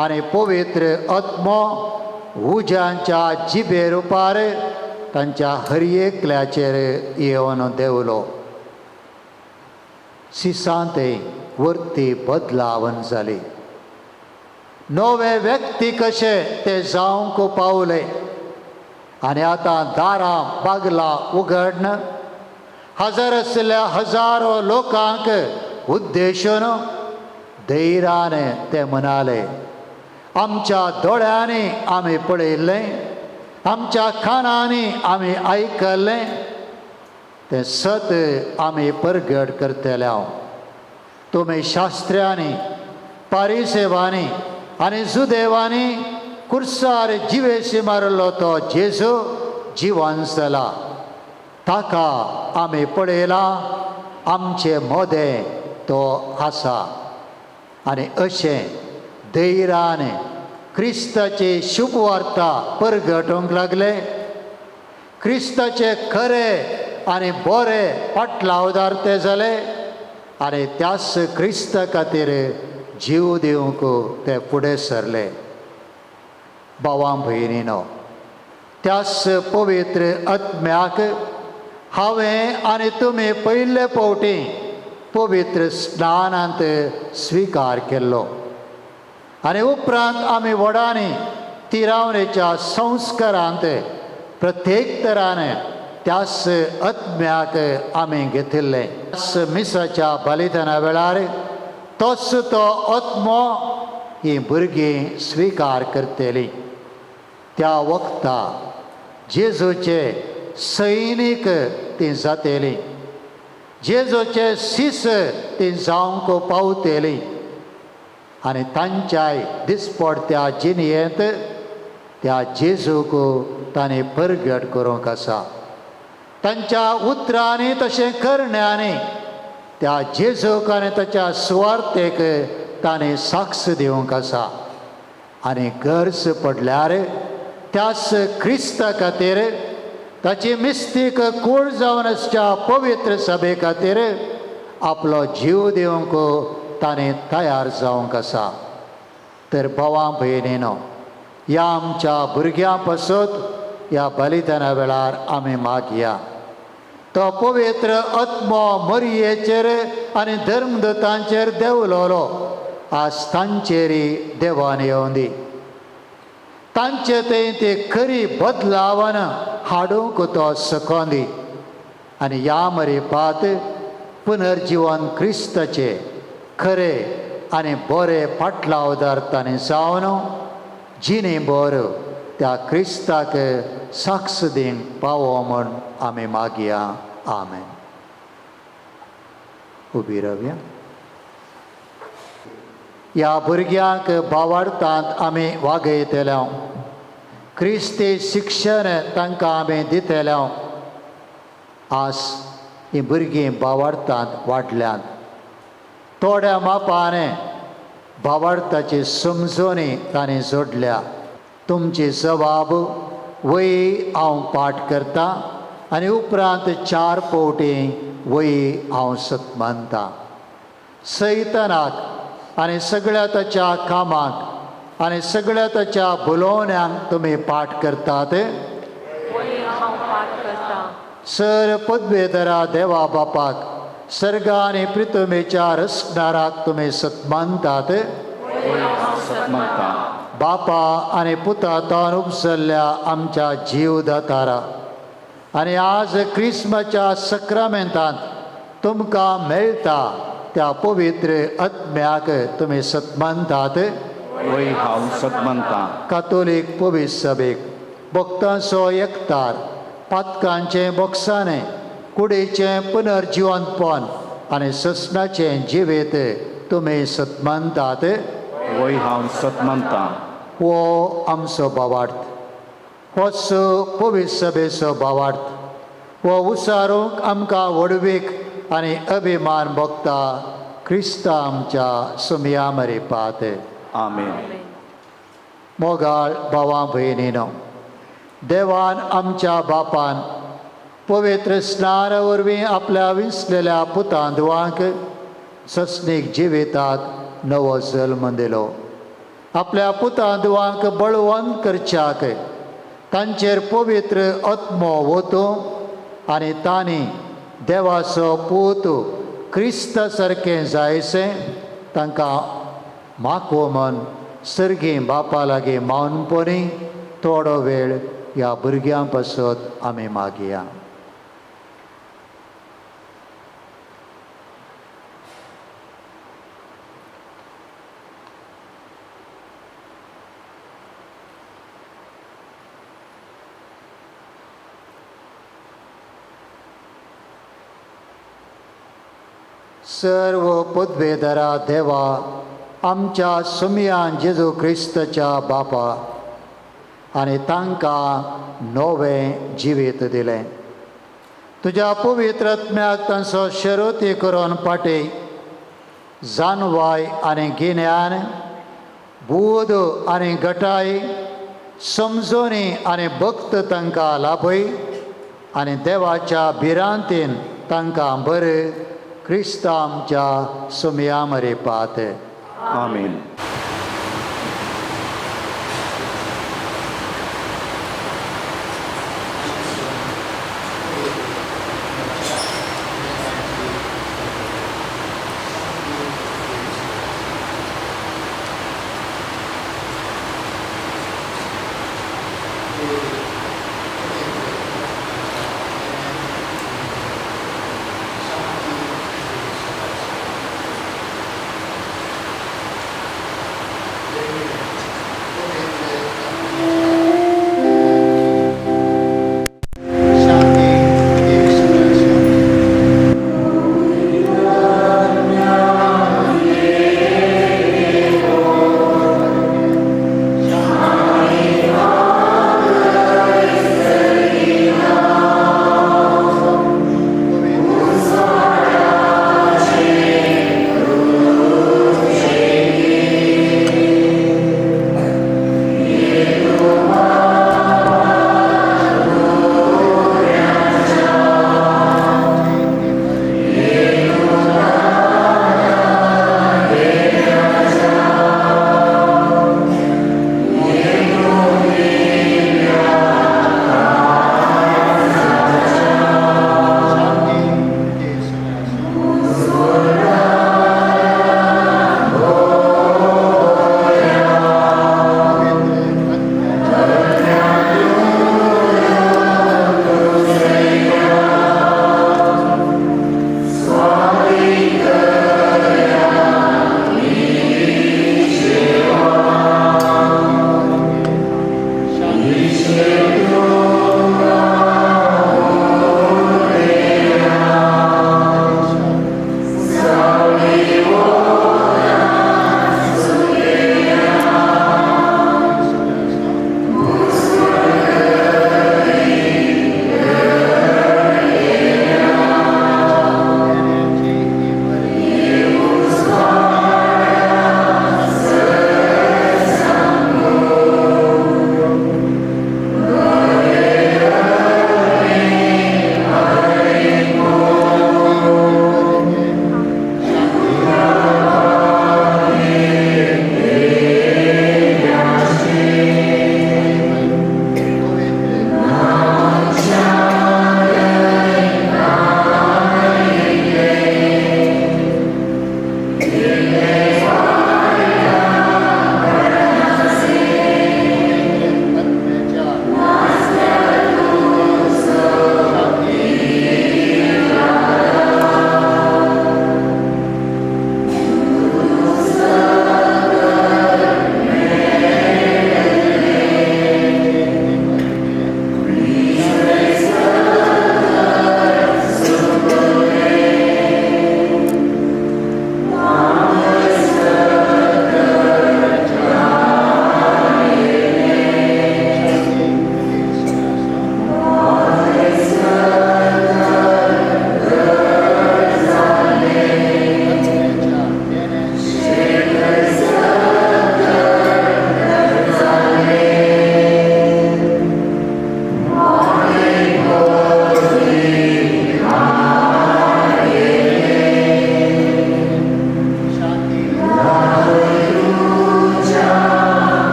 आनी पवित्र आत्मो उज्यांच्या जिबे रुपार तांच्या हर एकल्याचेर येवन देंवलो. सिसांते वरती बदलावन जाली. नवे व्यक्ती कशे ते जावंक पावले आनी आतां दारां बागलां उगडन हजर आशिल्ल्या हजारो लोकांक उद्देशून धैर्यान ते म्हणाले, आमच्या दोळ्यांनी आमी पळयल्लें, आमच्या कानांनी आमी आयकल्लें तें सत आमी परगट करतले. हांव तुमी शास्त्र्यांनी, पारिसेवांनी आनी जुदेवांनी कुर्सार जिवेशी मारलो तो जेजू जिवन जाला, ताका आमी पळयला, आमचे मोदें तो आसा. आनी अशें धैर्यान क्रिस्ताची शुभवार्ता परगटूंक लागले. क्रिस्ताचे खरे आनी बरे पाटलावदार ते जाले आनी त्याच क्रिस्ता खातीर जीव दिवंक ते फुडें सरले. भावां भयणीनो, त्याच पवित्र आत्म्याक हांवें आनी तुमी पयले फावटी पवित्र स्नानांत स्विकार केल्लो आनी उपरांत आमी व्हडांनी तिरावणेच्या संस्कारांत प्रत्येक तरान त्याच आत्म्याक आमी घेतिल्लें. त्याच मिसाच्या बलिदाना वेळार तोच तो आत्मो ही भुरगीं स्विकार करतलीं. त्या वखता जेजूचे सैनीक ती जातेली, जेजूचे शिस ती जावंक पावतेली आनी तांच्याय दिसपडत्या जिणयेंत त्या जेजूक तांणी परगट करूंक आसा. तांच्या उतरांनी तशें करण्यांनी त्या जेजूक आनी ताच्या सुवार्थेक ताणें साक्ष दिवंक आसा. आनी गरज पडल्यार त्याच क्रिस्ता खातीर, ताची मिस्तीक कूळ जावन आसच्या पवित्र सभे खातीर आपलो जीव दिवंक ताणें तयार जावंक आसा. तर भावां भयणीनो, ह्या आमच्या भुरग्यां पासत ह्या बलिदाना वेळार आमी मागया. तो पवित्र आत्मो मरयेचेर आनी धर्मदूतांचेर देंवलोलो आज तांचेरय देवान येवं दी. तांचे थंय ती खरी बदलावन हाडूंक तो सकों दी आनी ह्या मरिपात पुनर्जिवन क्रिस्ताचे खरे आनी बरे फाटलावदार तांणी जावन जिणे बर त्या क्रिस्ताक साक्ष दिवंक पावो म्हूण आमी मागया. आमेन. उबी रावया. ह्या भुरग्यांक भावार्थांत आमी वागयतले, क्रिस्ती शिक्षण तांकां आमी दितले. आज हीं भुरगीं भावार्थांत वाडल्यांत. थोड्या मापाने भावार्थाची समजणी तांणी जोडल्या. तुमची जबाब वही हांव पाठ करता आनी उपरांत 4 फावटी वही हांव सतमानता. सैतानाक आनी सगळ्या ताच्या कामाक आनी सगळ्या ताच्या बोलोवण्यांक तुमी पाठ करतात. सर पदवेधरा देवा बापाक, सर्ग आनी प्रितमेच्या रसणाराक तुमी सतमानतात. बापा आनी पुतातान उपसल्ल्या आमच्या जीव दातारा आनी आज क्रिस्माच्या सक्रामेंतांत तुमकां मेळटा त्या पवित्र आत्म्याक तुमी सतमानतात. वय हांव सतमानता. कातोलीक पवित्र सभेक भक्तांचो एकतार, पातकांचें बोक्साणें, कुडीचें पुनर्जिवंतपण आनी ससनाचें जिवीत तुमी सतमानतात. वय हांव सतमानता. हो आमचो भावार्थ, होच पवित्र सभेचो भावार्थ. हो उसारूंक आमकां व्हडवीक आनी अभिमान भोगता क्रिस्ता आमच्या सुमया मरिपात. आमेन. मोगाळ भावां भयणीनो, देवान आमच्या बापान पवित्र स्नान वरवीं आपल्या विंचलेल्या पुतांदवांक सस्नीक जिविताक नवो जल्म दिलो. आपल्या पुतांदवांक बळवंत करच्याक तांचेर पवित्र आत्मो वतूं आनी तांणी देवाचो पूत क्रिस्ता सारकें जायसें तांकां मागो म्हूण सर्गी बापा लागीं मावनपणी थोडो वेळ ह्या भुरग्यां पासत आमी मागया. सर्व पदवेधरा देवा आमच्या सुमयान जेजू क्रिस्ताच्या बापा आनी तांकां नवें जिवीत दिलें. तुज्या पवित्र आत्म्याक तांचो शरोती करून पाटी जानवाय आनी गिन्यान, बूद आनी गटाय, समजणी आनी भक्त तांकां लाभय आनी देवाच्या भिरांतीन तांकां बरें क्रिस्ता आमच्या सुमया मरिपात. आमेन.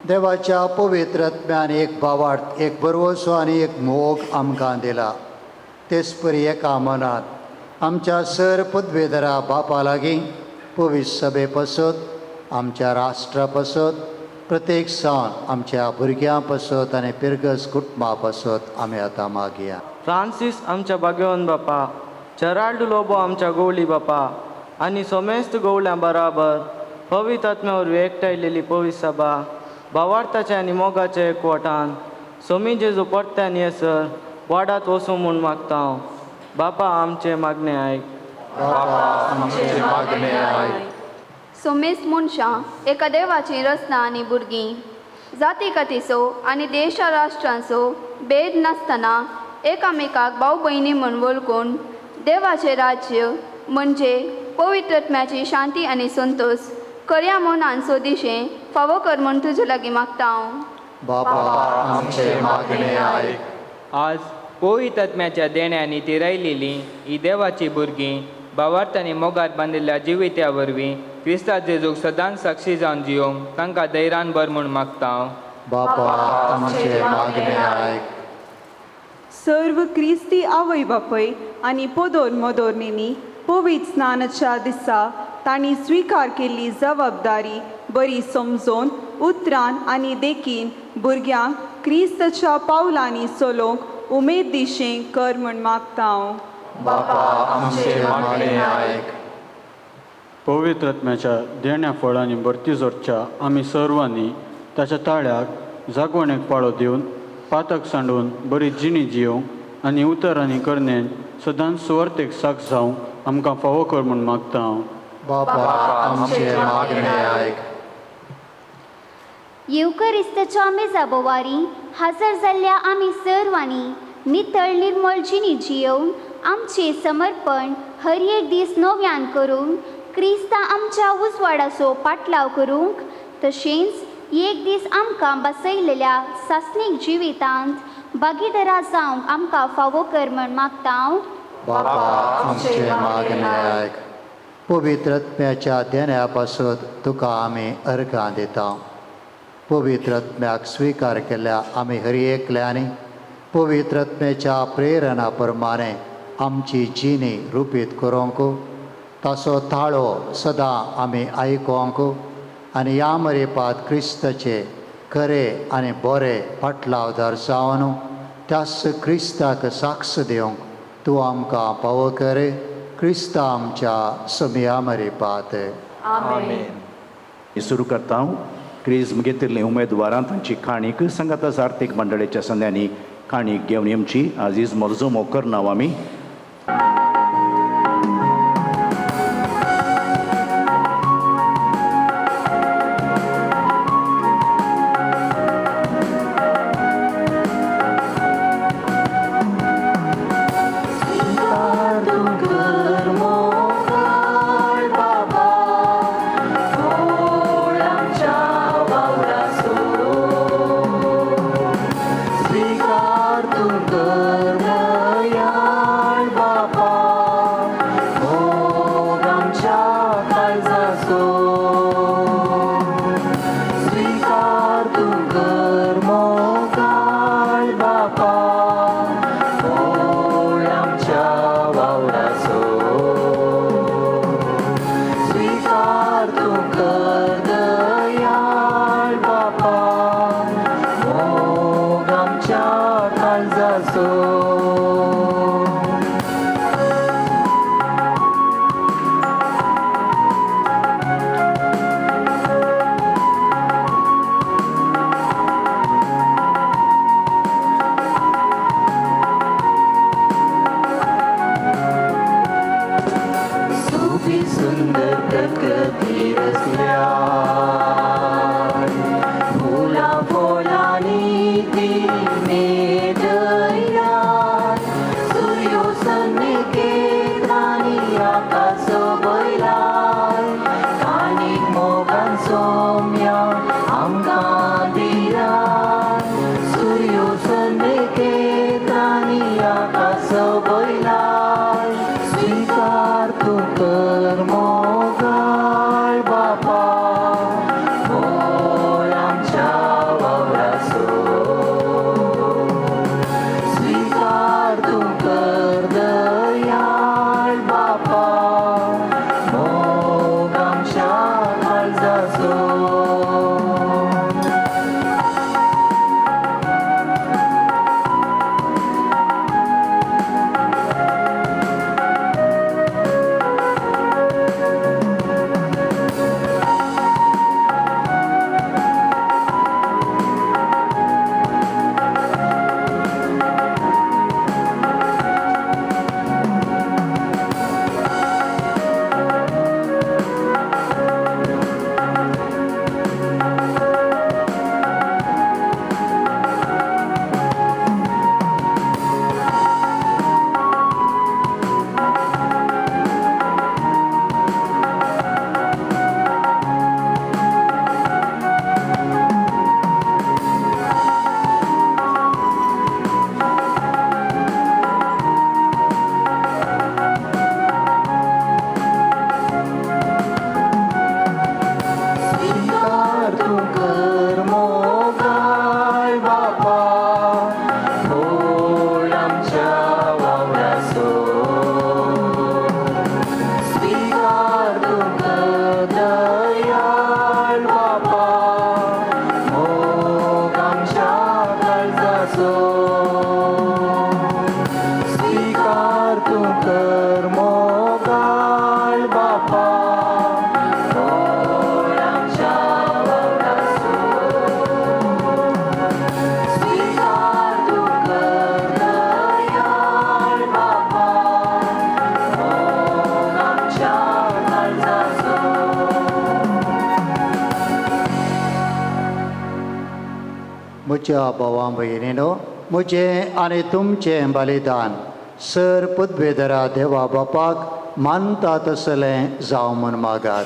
देवाच्या पवित्र आत्म्यान एक भावार्थ, एक बरवसो आनी एक मोग आमकां दिला. तेच परी एका मनात आमच्या सर पदवेधरा बापा लागीं पवित्र सभे पासत, आमच्या राष्ट्रा पासत, प्रत्येक सावन आमच्या भुरग्यां पासत आनी पिरगस कुटुंबा पासत आमी आतां मागया. फ्रांसीस आमच्या भाग्यवंत बापा, जेराल्ड लोबो आमच्या गवळी बापा आनी समेस्त गवळ्यां बराबर पवित्र आत्म्या वरवीं एकठांयलेली पवित्र सभा भावार्थाचे आनी मोगाचे एकवटान सोमी जेजू परत्यान येसर वाडात वचूं म्हूण मागता हांव. बापा आमचें मागणें आयक. बापा आमचें मागणें आयक. सोमेस्त मनशां एका देवाची रचना आनी भुरगीं जाती कातीचो आनी देशा राष्ट्रांचो भेद नासतना एकामेकाक भाव भयणी म्हूण वळखून देवाचें राज्य म्हणजे पवित्र आत्म्याची शांती आनी संतोश करया म्हूण हांचो दिशें फावो कर म्हूण तुजे लागीं मागता हांव. बापा आमचें मागणें आयक. आज पवित्र आत्म्याच्या देण्यांनी तिरायलेली ही देवाची भुरगीं भावार्थ आनी मोगार बांदिल्ल्या जिवित्या वरवीं क्रिस्ता जेजूक सदांच साक्षी जावन जियोंक तांकां धैर्यान भर म्हूण मागता हांव. बापा आमचें मागणें आयक. सर्व क्रिस्ती आवय बापय आनी पोदोर मोदोर्नींनी पवित्र स्नानाच्या दिसा तांणी स्विकार केल्ली जबाबदारी बरी समजून उतरान आनी देखीन भुरग्यांक क्रिस्ताच्या पावलांनी चलोवंक उमेद दिशें कर म्हूण मागता हांव. बापा आमचें मागणें आयक. पवित्र आत्म्याच्या देण्या फळांनी भरती जोडच्या आमी सर्वांनी ताच्या ताळ्याक जागवणेक पाळो दिवन पातक सांडून बरी जिणी जियोवंक आनी उतर आनी करणेन सदांच सुवार्थेक साक्ष जावंक आमकां फावो कर म्हूण मागता हांव. बापा आमचें मागणें आयक. येवकरिस्ताच्या मेजाबोवारी हजर जाल्ल्या आमी सर्वांनी नितळ निर्मळ जिणी जियोवन आमचें समर्पण हर एक दीस नव्यान करूंक क्रिस्ता आमच्या उजवाडाचो पाटलाव करूंक तशेंच एक दीस आमकां बसयलेल्या सासणीक जिवितांत भागीदारा जावंक आमकां फावो कर म्हण मागता हांव. बापा आमचें मागणें आयक. पवित्र आत्म्याच्या देण्या पासत तुका आमी अर्घां दिता. पवित्र आत्म्याक स्विकार केल्या आमी हर एकल्यांनी पवित्र आत्म्याच्या प्रेरणा प्रमाणे आमची जिणी रुपीत करूंक ताचो ताळो सदां आमी आयकोंक आनी ह्या मरेपात क्रिस्ताचे खरे आनी बरे फाटलावदार जावन त्याच क्रिस्ताक साक्ष दिवंक तूं आमकां पावो कर. क्रिस्ता आमच्या समया मरेपात. आमेन. सुरू करता हांव. क्रिज्म घेतिल्लीं उमेदवारां तांची काणीक सांगाताच आर्थीक मंडळेच्या संद्यांनी काणीक घेवन येवची. आजीज मर्जोमो करना आमी. स्वीकार तूं कर दयाळ बापा, सुंदर प्रकृती रचल्या, फुलां फळांनी ती मेटल्या, सुर्यो सन्निकेतानी आकाश बैलाय, काणीक मोगान सोम्या आमकां दिलाय, सुर्यो सन्निकेतानी आकाश बैलाय, स्वीकार तूं कर मोगाळ बापा. पुज्या भावां भयणीनो, म्हजें आनी तुमचें बलिदान सर पदवेधरा देवा बापाक मानता तसलें जावं म्हूण मागात.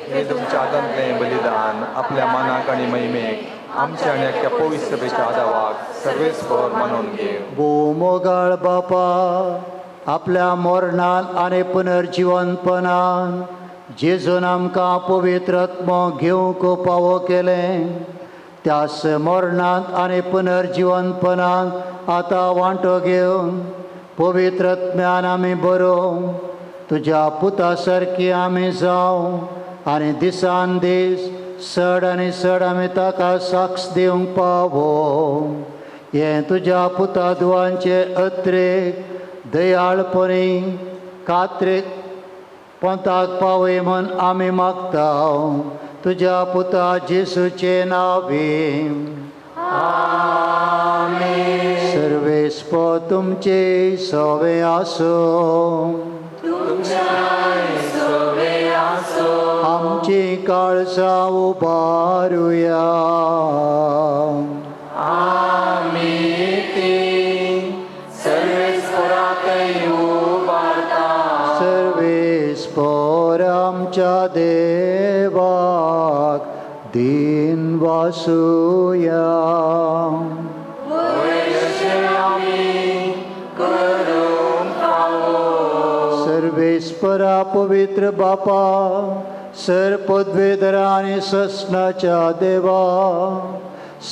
हे तुमच्या हातांतलें बलिदान आपल्या मनाक आनी महिमेक आमच्या आनी अख्ख्या पवित्र सभेच्या आदावाक सर्वेस्पर मानून घेव. भोव मोगाळ बापा, आपल्या मरणान आनी पुनर्जिवनपणान जेजून आमकां पवित्र आत्मो घेवंक पावो केलें, त्यास मरणांत आनी पुनर्जिवनपणांत आतां वांटो घेवन पवित्र आत्म्यान आमी बरोवं तुज्या पुता सारकी आमी जावं आनी दिसान दीस चड आनी चड आमी ताका साक्ष दिवंक पावो. हें तुज्या पुता दुवांचे अत्रेक दयाळपणी कात्रेक पंताक पावय म्हूण आमी मागता तुज्या पुता जेसूचे नांवे. सर्वेस्पर तुमचे सवे आसूं. आमची काळजां उबारुया. सर्वेस्पर आमच्या देवाक दिन वासुया. सर्वेस्परा पवित्र बापा, सर पदवेधरा आनी ससनाच्या देवा,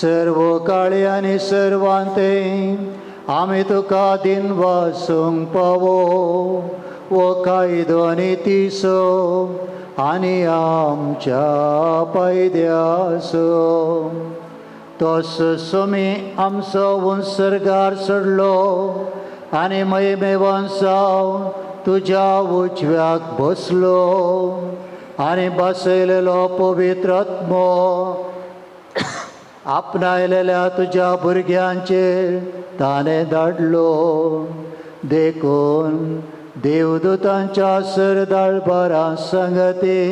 सर्व काळी आनी सर्वांते आमी तुका दिन वासूंक पावो वो कायदो आनी तिसो आनी आमच्या पायद्यासो. तोस सोमी आमचो उंसर्गार सोडलो आनी महिमेवान जावन तुज्या उजव्याक बसलो आनी बसयलेलो पवित्र आत्मो आपणायलेल्या तुज्या भुरग्यांचेर ताणें धाडलो. देखून देवदूतांच्या सरदाळबारां संगती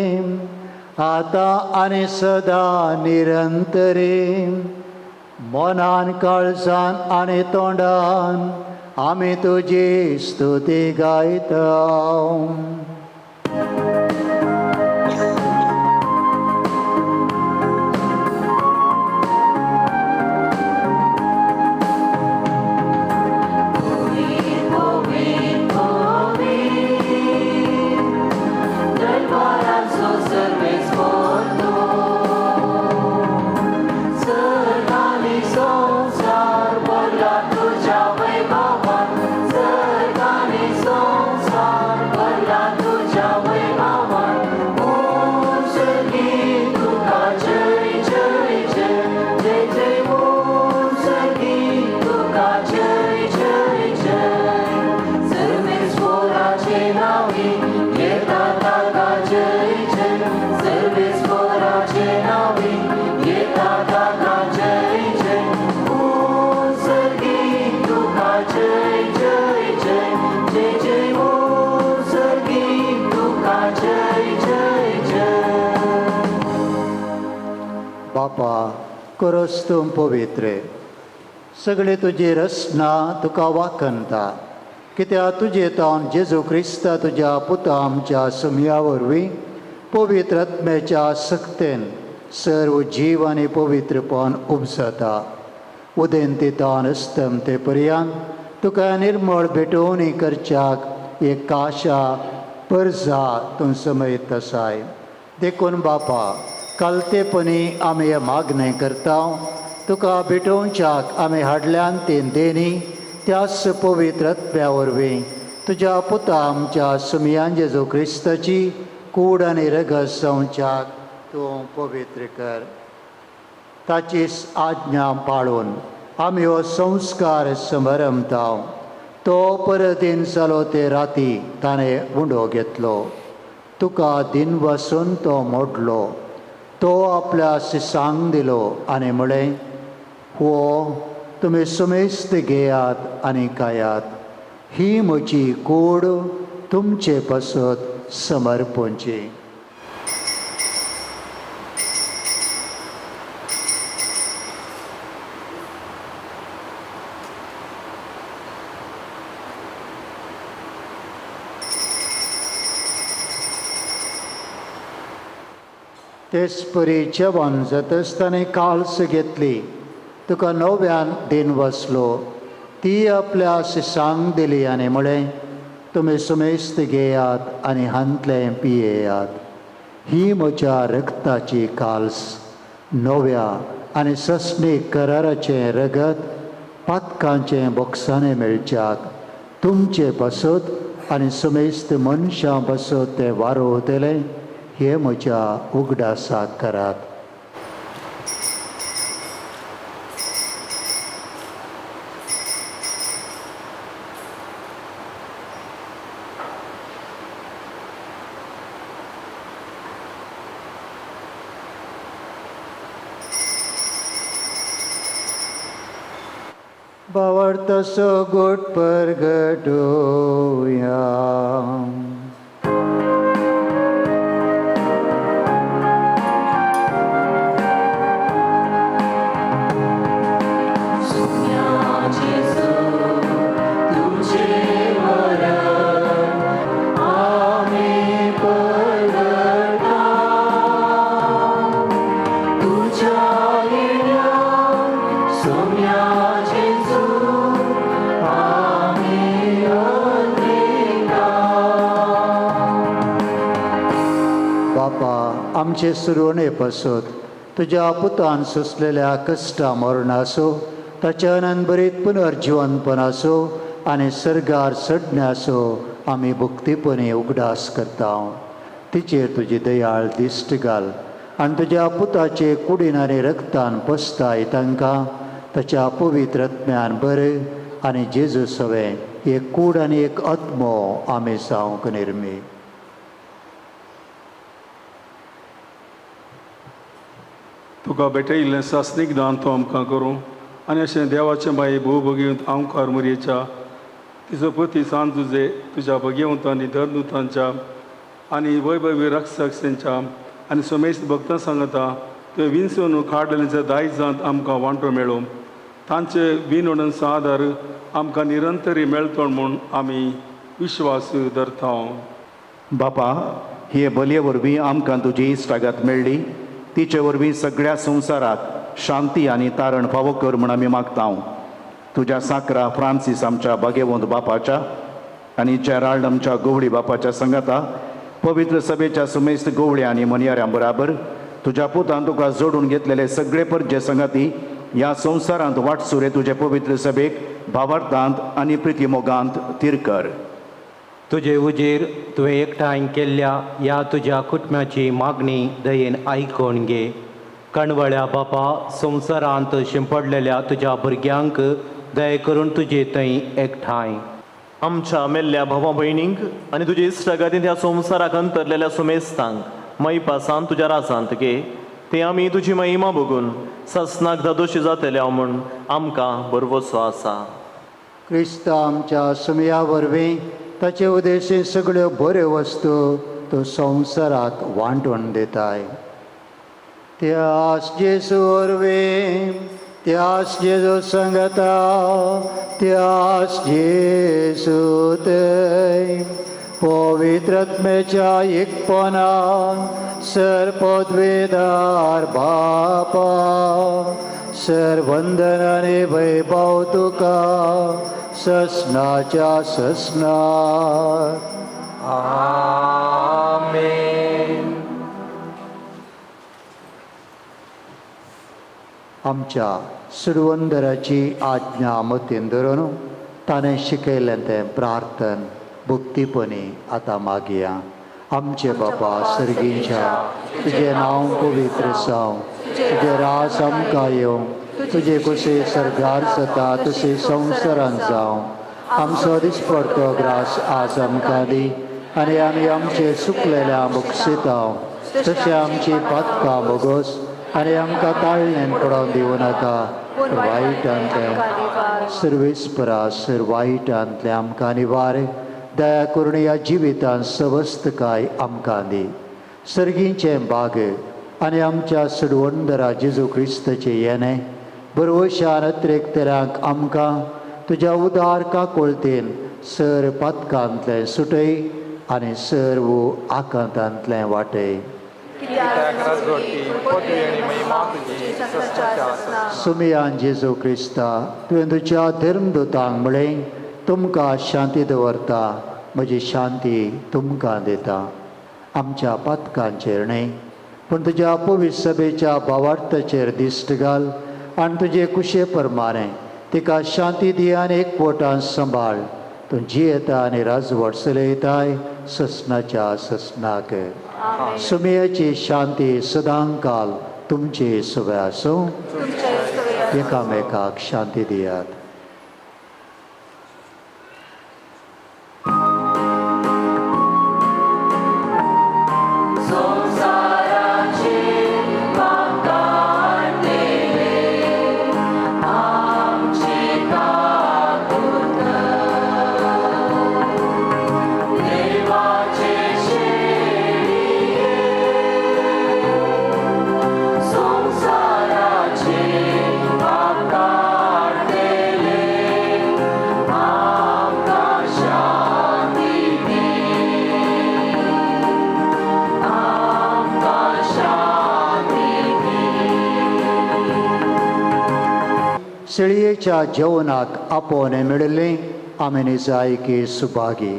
आतां आनी सदां निरंतरी मनान काळजान आनी तोंडान आमी तुजी स्तुती गायता. बापा, करस तूं पवित्र, सगळे तुजी रचना तुका वाखणता, कित्याक तुजे तावन जेजू क्रिस्ता तुज्या पुता आमच्या सुमया वरवीं पवित्र आत्म्याच्या सक्तेन सर्व जीव आनी पवित्रपण उपजता. उदेंती तावन अस्तमते पर्यंत तुका निर्मळ भेटवणी करच्याक एक आशा परजा तूं समयत आसाय. देखून बापा, कालतेपणी आमी हें मागणें करता, तुका भेटोवच्याक आमी हाडल्यान तीन देणी त्याच पवित्र आत्म्या वरवीं तुज्या पुता आमच्या सुमयान जेजू क्रिस्ताची कूड आनी रगत जावच्याक तूं पवित्र कर. ताची आज्ञा पाळून आमी हो संस्कार समरमता. तो परतीन जालो ते राती ताणें उंडो घेतलो, तुका दिन वसून तो मोडलो, तो आपल्या शिसांक दिलो आनी म्हळें, हो तुमी सुमेस्त घेयात आनी खायात, ही म्हजी कूड तुमचे पासत समर्पणची. तेच परी जेवण जातच ताणें काल्स घेतली, तुका नव्यान दिन बसलो, ती आपल्या शिसांक दिली आनी म्हळें, तुमी सुमेस्त घेयात आनी हांतलें पियेयात. ही म्हज्या रक्ताची काल्स, नव्या आनी सस्नीक कराराचें रगत पातकांचें बोक्साणें मेळच्याक तुमचे पासत आनी सुमेस्त मनशां पासत तें वारोवतलें. हे म्हज्या उगडासाक करात. भावार्थाचो गोट परगटोया. बापा, आमचे सुरवणे पासत तुज्या पुतान सोंसलेल्या कश्टा मरणाचो, ताच्या अनंतभरीत पुनर्जिवनपणाचो आनी सर्गार चडण्याचो आमी भक्तीपणी उगडास करता. तिचेर तुजी दयाळ दिश्ट घाल आनी तुज्या पुताचे कुडीन आनी रक्तान पसताय तांकां ताच्या पवित्र आत्म्यान बरें आनी जेजू सवें एक कूड आनी एक आत्मो आमी जावंक निर्मी. तुका भेटयिल्लें सासणीक दान तूं आमकां करूं आनी अशें देवाचें बाये भोव भगीवंत आंवकार मुरयेच्या तिचो पती सांत तुजे तुज्या भगेवंत आनी धर्मदूतांच्या आनी वैभवी रक्षकसेंच्या आनी सोमेश भक्तां सांगता तुवें विनसून काडलेल्या दायजांत आमकां वांटो मेळो. तांचे विनवणन आदार आमकां निरंतरी मेळटो म्हूण आमी विश्वास धरता. बापा, हे बलये वरवीं आमकां तुजी इश्टागत मेळ्ळी. तिचे वरवीं सगळ्या संवसाराक शांती आनी तारण फावो कर म्हूण आमी मागता. तुज्या साकरा फ्रांसीस आमच्या भागेवंत बापाच्या आनी जेराल्ड आमच्या गोवळी बापाच्या संगाता पवित्र सभेच्या सुमेस्त गोवळ्या आनी मनयाऱ्यां बराबर तुज्या पुतान तुका जोडून घेतलेले सगळे परजे संगाती ह्या संवसारांत वाटसुरे तुजे पवित्र सभेक भावार्थांत आनी प्रितीमोगांत थीर कर. तुजे उजेर तुवें एकठांय केल्ल्या ह्या तुज्या कुटुंबाची मागणी दयेन आयकून घे. कणवळ्या बापा, संवसारांत शिंपडलेल्या तुज्या भुरग्यांक दया करून तुजे थंय एकठांय. आमच्या मेल्ल्या भावा भयणींक आनी तुजे इश्टागतींत ह्या संवसाराक अंतरलेल्या सुमेस्तांक मैपासान तुज्या राजांत घे. ते आमी तुजी महिमा बघून ससनाक धादोशी जातले म्हूण आमकां भरवसो आसा. क्रिस्त आमच्या सुमया वरवीं ताचे उदेशी सगळ्यो बऱ्यो वस्तू तो संवसाराक वांटून दिताय. त्यास जेजू वरवीं, त्यास जेजू संगता, त्यास जेजू थंय पवित्र आत्म्याच्या एकपणान सर पदवेदार बापा, सर वंदन आनी वैभव तुका ससनाच्या ससनात. आमेन. आमच्या सुरवंदराची आज्ञा मतीन धरून ताणें शिकयलें तें प्रार्थन भक्तीपणी आतां मागया. आमचे बापा सर्गीच्या, तुजें नांव पवित्र जावं, तुजें राज आमकां येवं, तुजे कशें सर्गार जाता तशें संवसारांत जावं. आमचो दिसपडतो ग्रास आज आमकां दी आनी आमी आमचे सुकलेल्या बक्षितां तशें आमची पातकां बोगोस आनी आमकां ताळण्यान पडोवन दिवं नाका, पूण वायटांतलें सर्वेस्परा सर वायटांतलें आमकां निवार. दया करून ह्या जिवितांत सवस्तकाय आमकां दी. सर्गीचें बाग आनी आमच्या सडवंदरा जेजू क्रिस्ताचें येणें बरवशान अत्रेकतल्यांक आमकां तुज्या उदार काकुळतेन सर पातकांतलें सुटय आनी सर्व आकांतांतलें वाटय. कित्याक राजवटी पदवी आनी महिमा तुजी ससनाच्या ससना. सुमियान जेजू क्रिस्ता, तुवें तुज्या धर्मदूतांक म्हळें, तुमकां शांती दवरता, म्हजी शांती तुमकां दिता. आमच्या पातकांचेर न्हय, पूण तुज्या पवित्र सभेच्या भावार्थाचेर दिश्ट घाल आनी तुजे कुशे प्रमाणें तिका शांती दी आनी एकवटान सांबाळ. तूं जियेता आनी राजवट चलयताय ससनाच्या ससनाक. सुमयाची शांती सदांकाल तुमची सुवे आसूं. एकामेकाक शांती दियात. शेळयेच्या जेवणाक आपोवणें मेळिल्लें आमी निजायकी सुभागी.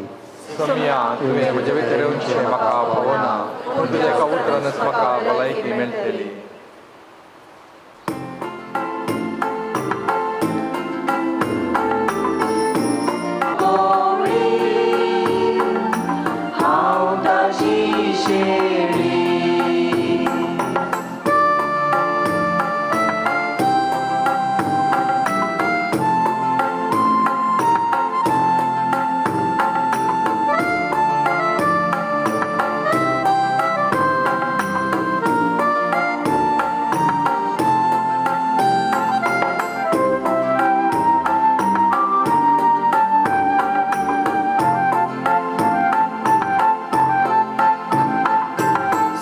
सोमिया, तुवें म्हजे भितर येवचें म्हाका फावना, पूण तुज्या एका उतरानच म्हाका भलायकी मेळटली. हांव ताची शेळी.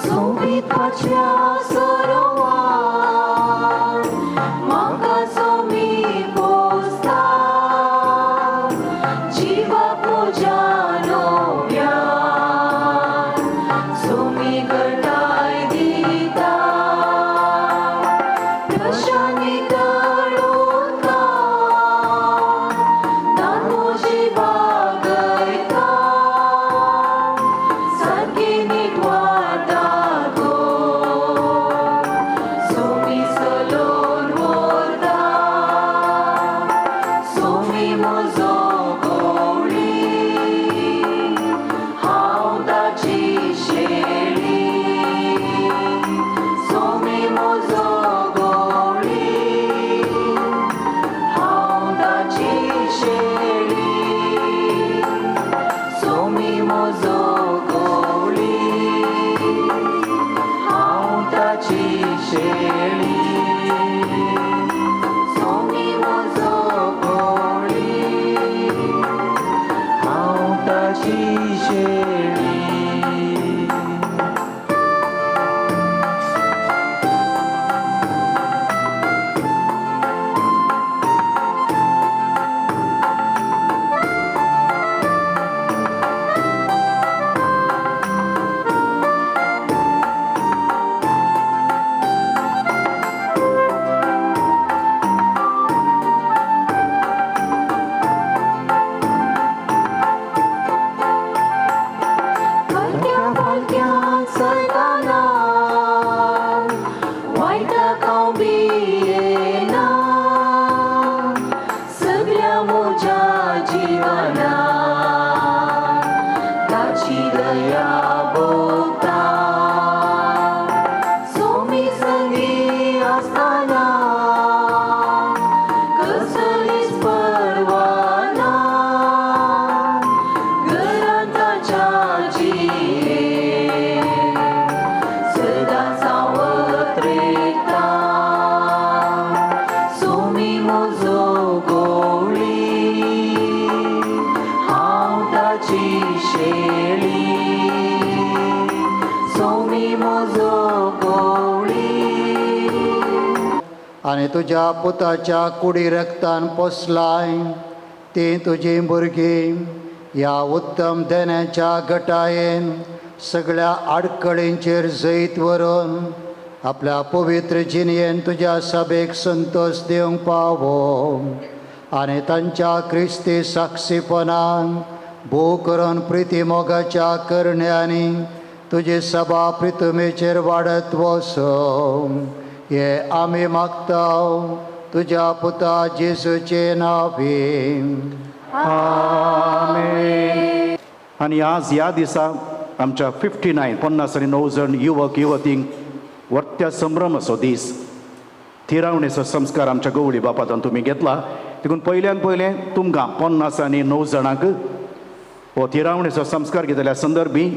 सोबीताच्या सरोवर म्हाका सोमी पोसता, जिवाक म्हज्या नव्यान सोमी घटाय दिता, प्रशांती तळुता, दान म्हजी बागयता, सारकी नीट वाटा गो, सोमी चलोवन व्हरता, सोमी म्हजो गवळी, हांव ताची शेळी, सोमी म्हजो गवळी, हांव ताची शेळी, सोमी म्हजो गवळी, हांव ताची शेळी, सोमी म्हजो गवळी, हांव ताची शेळी. हलक्या फालक्या चलतना वायटाक हांव भियेना, सगल्या म्हज्या जिवनात ताची दया भोगता, सोमी संगी आसतना कसलीच पर्वा ना, घरांत ताच्या जिये सदांच हांव अत्रेकता, सोमी म्हजो गवळी, हांव ताची शेळी, सोमी म्हजो गवळी. आनी तुज्या पुताच्या कुडी रक्तान पोसलाय तीं तुजीं भुरगीं ह्या उत्तम देण्याच्या गटायेन सगळ्या आडखळींचेर जैत व्हरून आपल्या पवित्र जिणयेन तुज्या सभेक संतोश दिवंक पावो आनी तांच्या क्रिस्ती साक्षीपणान भोव करून प्रिती मोगाच्या करण्यांनी तुजी सभा प्रितुमेचेर वाडत वसो. हे आमी मागता तुज्या पुता जेजूचे नांवी. आमेन. आनी आज ह्या दिसा आमच्या 59 59 जण युवक युवतींक वर्त्या संभ्रमाचो दीस थिरावणेचो संस्कार आमच्या गवळी बापातान तुमी घेतला. देखून पयल्यान पयलें तुमकां 59 जाणांक हो थिरावणेचो संस्कार घेतल्या संदर्भी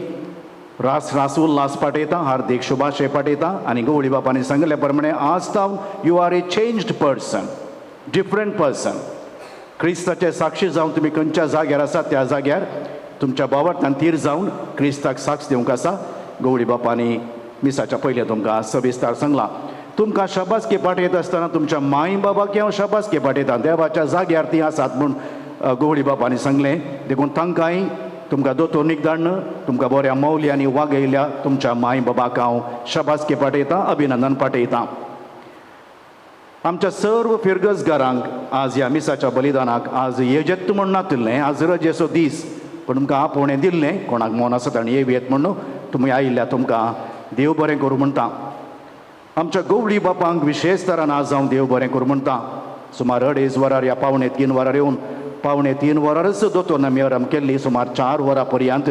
रास रास उल्हास पाठयता, हार्दीक शुभाशय पाठयता. आनी गवळी बापांनी सांगिल्ल्या प्रमाणे आज तावन you are a changed person, different person. क्रिस्ताचे साक्षी जावन तुमी खंयच्या जाग्यार आसा त्या जाग्यार तुमच्या भावार्थान थीर जावन क्रिस्ताक साक्ष दिवंक आसा. गवळी बापांनी मिसाच्या पयलें तुमकां सविस्तार सांगलां. तुमकां शाबासकी पाठयता आसतना तुमच्या माय बाबाक हांव शाबासकी पाठयता. देवाच्या जाग्यार तीं आसात म्हूण गवळी बापांनी सांगलें. देखून तांकांय तुमकां दोतोरनीक धाडन तुमकां बऱ्या मौल्यांनी वागयल्या तुमच्या माय बाबाक हांव शाबासकी पाठयता, अभिनंदन पाठयता. आमच्या सर्व फिरगजगारांक आज ह्या मिसाच्या बलिदानाक आज येजेत म्हूण नातिल्लें, आज रजेचो दीस, पूण तुमकां आपोवणें दिल्लें. कोणाक मन आसा ताणें येवयेत म्हणून तुमी आयिल्ल्या तुमकां देव बरें करूं म्हणटा. आमच्या गवळी बापांक विशेश तरान आज हांव देव बरें करूं म्हणटा. सुमार 2.5 वरार या 2.75 वरार येवन 2.75 वरारच दोतोर आमी आराम केल्ली, सुमार 4 वरां पर्यंत.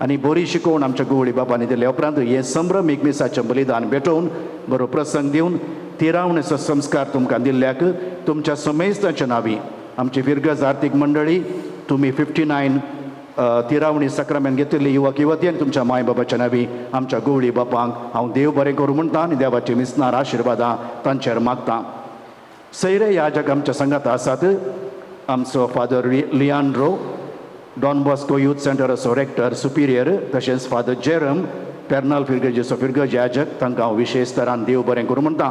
आनी बरी शिकोवण आमच्या गवळी बापांनी दिल्या उपरांत हें संभ्रमीक मिसाचें बलिदान भेटोवन बरो प्रसंग दिवन थिरावणेचो संस्कार तुमकां दिल्ल्याक तुमच्या समेस्तांच्या नांवी आमची फिरगज आर्थीक मंडळी तुमी 59 थिरावणी साक्रामेंत घेतिल्ली युवक युवती आनी तुमच्या माय बाबाच्या नांवी आमच्या गवळी बापांक हांव देव बरें करूं म्हणटा आनी देवाची मिसनार आशिर्वादां तांचेर मागता. सैरे याजक आमच्या संगात आसात. आमचो father Leandro Don Bosco youth सेंटराचो रेक्टर सुपिरियर, तशेंच फादर जेरम पेर्नाल फिरगजेचो फिरगज याजक, तांकां हांव विशेश तरान देव बरें करूं म्हणटा.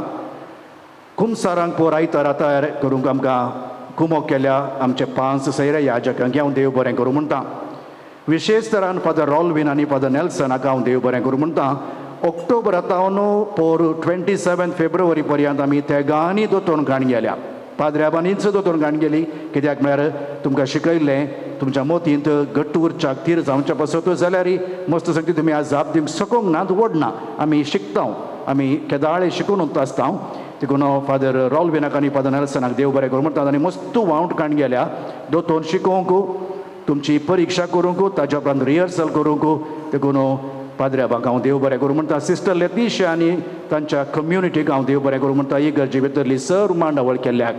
कुमसारांक पोर आयतारा तयार करूंक आमकां कुमोक केल्या आमचे 5 सैरे याजकांक हांव देव बरें करूं म्हणटा. विशेश तरान फादर रॉलवीन आनी फादर नेल्सन हाका हांव देव बरें करूं म्हणटा. ऑक्टोबर आतां पोर 27 फेब्रुवारी पर्यंत आमी तेगांनी दोतोर काण गेल्या, पाद्र्याबांनीच दोतोर काण गेली. कित्याक म्हळ्यार तुमकां शिकयल्लें तुमच्या मोतींत घट्ट उरच्याक थीर जावच्या पासत जाल्यार मस्त सांगता तुमी आज जाप दिवंक शकूंक ना, व्हडना आमी शिकता, आमी केदाळे शिकून आसता. देखून फादर रॉलविनाक आनी फादर नेल्सनाक देव बरें करूं म्हणटा. आनी मस्त वावट काण गेल्या दोतोर शिकोवंक, तुमची परिक्षा करूंक, ताज्या उपरांत रिहर्सल करूंक. देखून पाद्र्याबांक हांव देव बरें करूं म्हणटा. सिस्टर लेतिशा आनी तांच्या कम्युनिटीक हांव देव बरें करूं म्हणटा. ही गरजे भितरली सर्व मांडावळ केल्ल्याक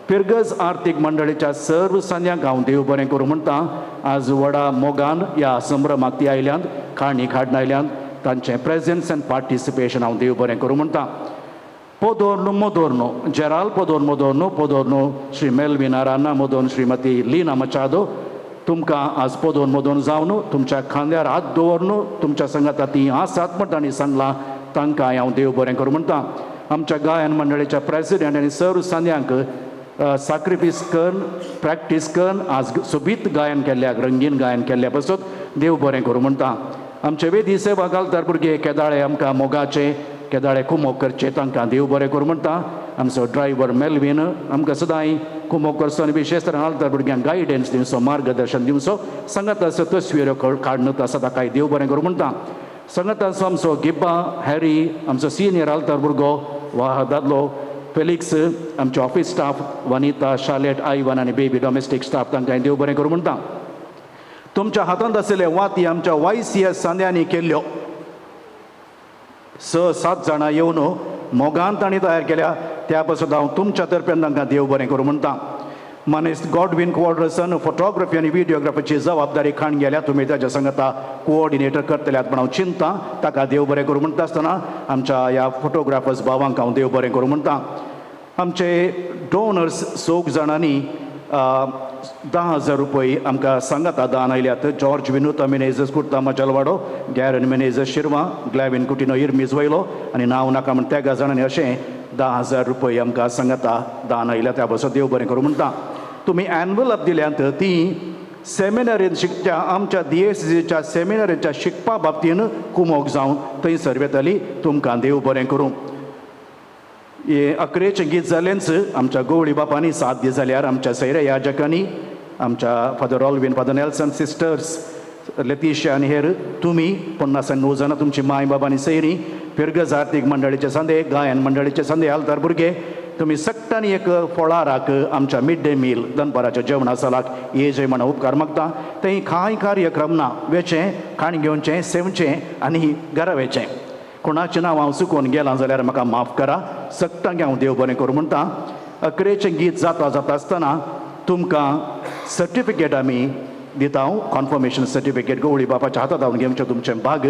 फिरगज आर्थीक मंडळीच्या सर्व सांद्यांक हांव देव बरें करूं म्हणटा. आज व्हडा मोगान ह्या संभ्रमाक ती आयल्यांत, काणी काडून आयल्यांत, तांचें प्रेजन्स एंड पार्टिसिपेशन हांव देव बरें करूं म्हणटा. पोदोर्नु मोदोर्नो जेराल पोदोर मोदोर्नो पोदोर्नो श्री मेलविन आराना मोदोन श्रीमती लीना मचादो तुमकां आज पोदोन मोदोन जावन तुमच्या खांद्यार हात दवरन तुमच्या संगाता ती आसात म्हण तांणी सांगलां, तांकां हांव देव बरें करूं म्हणटा. आमच्या गायन मंडळीच्या प्रेसिडेंट आनी सर्व सांद्यांक साक्रिफीस करून प्रॅक्टीस करून आज सोबीत गायन केल्ल्याक, रंगीन गायन केल्ल्या पासत देव बरें करूं म्हणटा. आमचे वेदी सेवा घालतात भुरगे केदाळे आमकां मोगाचे केदाळे कुमोक करचे, तांकां देव बरें करूं म्हणटा. आमचो ड्रायव्हर मेलवीन आमकां सदांय कुमोक करचो आनी विशेश तरान आलतार भुरग्यांक गायडन्स दिवचो, मार्गदर्शन दिवचो. सांगात आसा तस्विरो काडून आसा ताकाय देव बरें करूं म्हणटा. सांगात आसा आमचो गिब्बा हॅरी आमचो सिनियर आलतार भुरगो वा दादलो फेलिक्स, आमचे ऑफिस स्टाफ वनिता शालेट आयवन आनी बेबी डॉमेस्टीक स्टाफ, तांकां देव बरें करूं म्हणटा. तुमच्या हातांत आशिल्ले वाती आमच्या YCS सांद्यांनी केल्ल्यो 6-7 जाणां येवन मोगान तांणी तयार केल्या, त्या पासत हांव तुमच्या तर्फेन तांकां देव बरें करूं म्हणटा. मानेस्त गॉडविन क्वॉड्रसन फोटोग्राफी आनी व्हिडियोग्राफीची जबाबदारी खाण गेल्या, तुमी ताच्या सांगता कोऑर्डिनेटर करतल्यात म्हण हांव चिंता, ताका देव बरें करूं म्हणटा आसतना आमच्या ह्या फोटोग्राफर्स भावांक हांव देव बरें करूं म्हणटा. आमचे डोनर्स 6 जाणांनी 10,000 रुपये आमकां सांगाता दान आयल्यात. जॉर्ज विनोता मिनेजस कुर्ता मचलवाडो, गॅरन मिनेजस शिरवा, ग्लॅविन कुटिनो इर्मीज वयलो आनी नांव नाका म्हण तेगा जाणांनी अशें 10,000 रुपये आमकां सांगाता दान आयल्या, त्या पासत देव बरें करूं म्हणटा. तुमी एनवलप दिल्यांत ती सेमिनरीन शिकच्या आमच्या दियेसीच्या सेमिनरीच्या शिकपा बाबतीन कुमोक जावन थंयसर वेताली. तुमकां देव बरें करूं. हे अकरेचें गीत जालेंच आमच्या गवळी बापांनी साथ दी जाल्यार आमच्या सैऱ्या याजकांनी, आमच्या father Alvin, father Nelson, sisters Letitia आनी हेर, तुमी 50 आनी 9 जाणां, तुमची माय बाबा आनी सैरी, फिरगज आर्तीक मंडळीचे सांदे, गायन मंडळीचे सांदे, आल्तार भुरगे, तुमी सगळ्यांनी एक फळाराक आमच्या मिड डे मील दनपाराच्या जेवणा सालाक ये जय म्हणून उपकार मागता. थंय कांय कार्यक्रम ना, वेचें खाण घेवचें, सेवचें आनी घरा वेचें. कोणाचें नांव हांव चुकोवन गेलां जाल्यार म्हाका माफ करा. सगळ्यांक हांव देव बरें करूं म्हणटा. अकरेचें गीत जाता जाता आसतना तुमकां सर्टिफिकेट आमी दिता, कॉन्फर्मेशन सर्टिफिकेट गवळी बापाच्या हातात हांव घेवचें तुमचें भाग.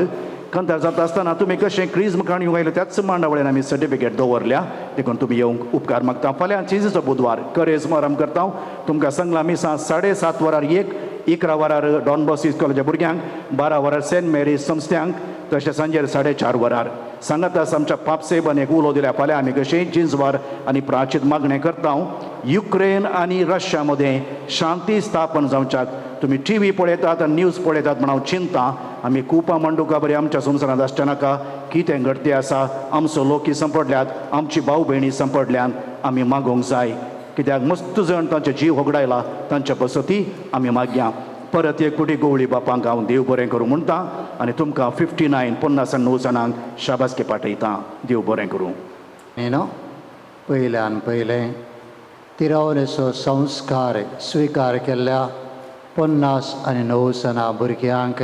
कंतार जाता आसतना तुमी कशें क्रिज्म काण येवंक आयले त्याच मांडावळेन आमी सर्टिफिकेट दवरल्या, देखून तुमी येवंक उपकार मागता. फाल्यां चिंचेचो बुधवार करेज आराम करता. तुमकां सांगलां मिसां 7:30 वरार 1, 11 वरार डॉन बॉस्को इस्कॉलाच्या भुरग्यांक, 12 वरार सेंट मेरी संस्थ्यांक, तशें सांजेर 4:30 वरार सांगातास आमच्या पापसेबान एक उलो दिल्या. फाल्यां आमी कशें जिंजवार आनी प्राचीत मागणें करता. युक्रेन आनी रशिया मदें शांती स्थापन जावच्याक तुमी टी व्ही पळयतात आनी न्यूज पळयतात म्हण हांव चिंता. आमी कुपां मांडुका बरी आमच्या संवसारांत आसचें नाका. कितें घडते आसा, आमचो लोकी संपडल्यात, आमची भाव भयणी संपडल्यान आमी मागोवंक जाय. कित्याक मस्त जण तांचे जीव होगडायला, तांच्या बसती आमी मागया. परत एक कुटी गवळी बापांक हांव देव बरें करूं म्हणटा आनी तुमकां 59 59 जाणांक शाबासकी पाठयता. देव बरें करूं. न्ही पयल्यान पयलें तिरावनेचो संस्कार स्विकार केल्ल्या 50 आनी 9 जाणां भुरग्यांक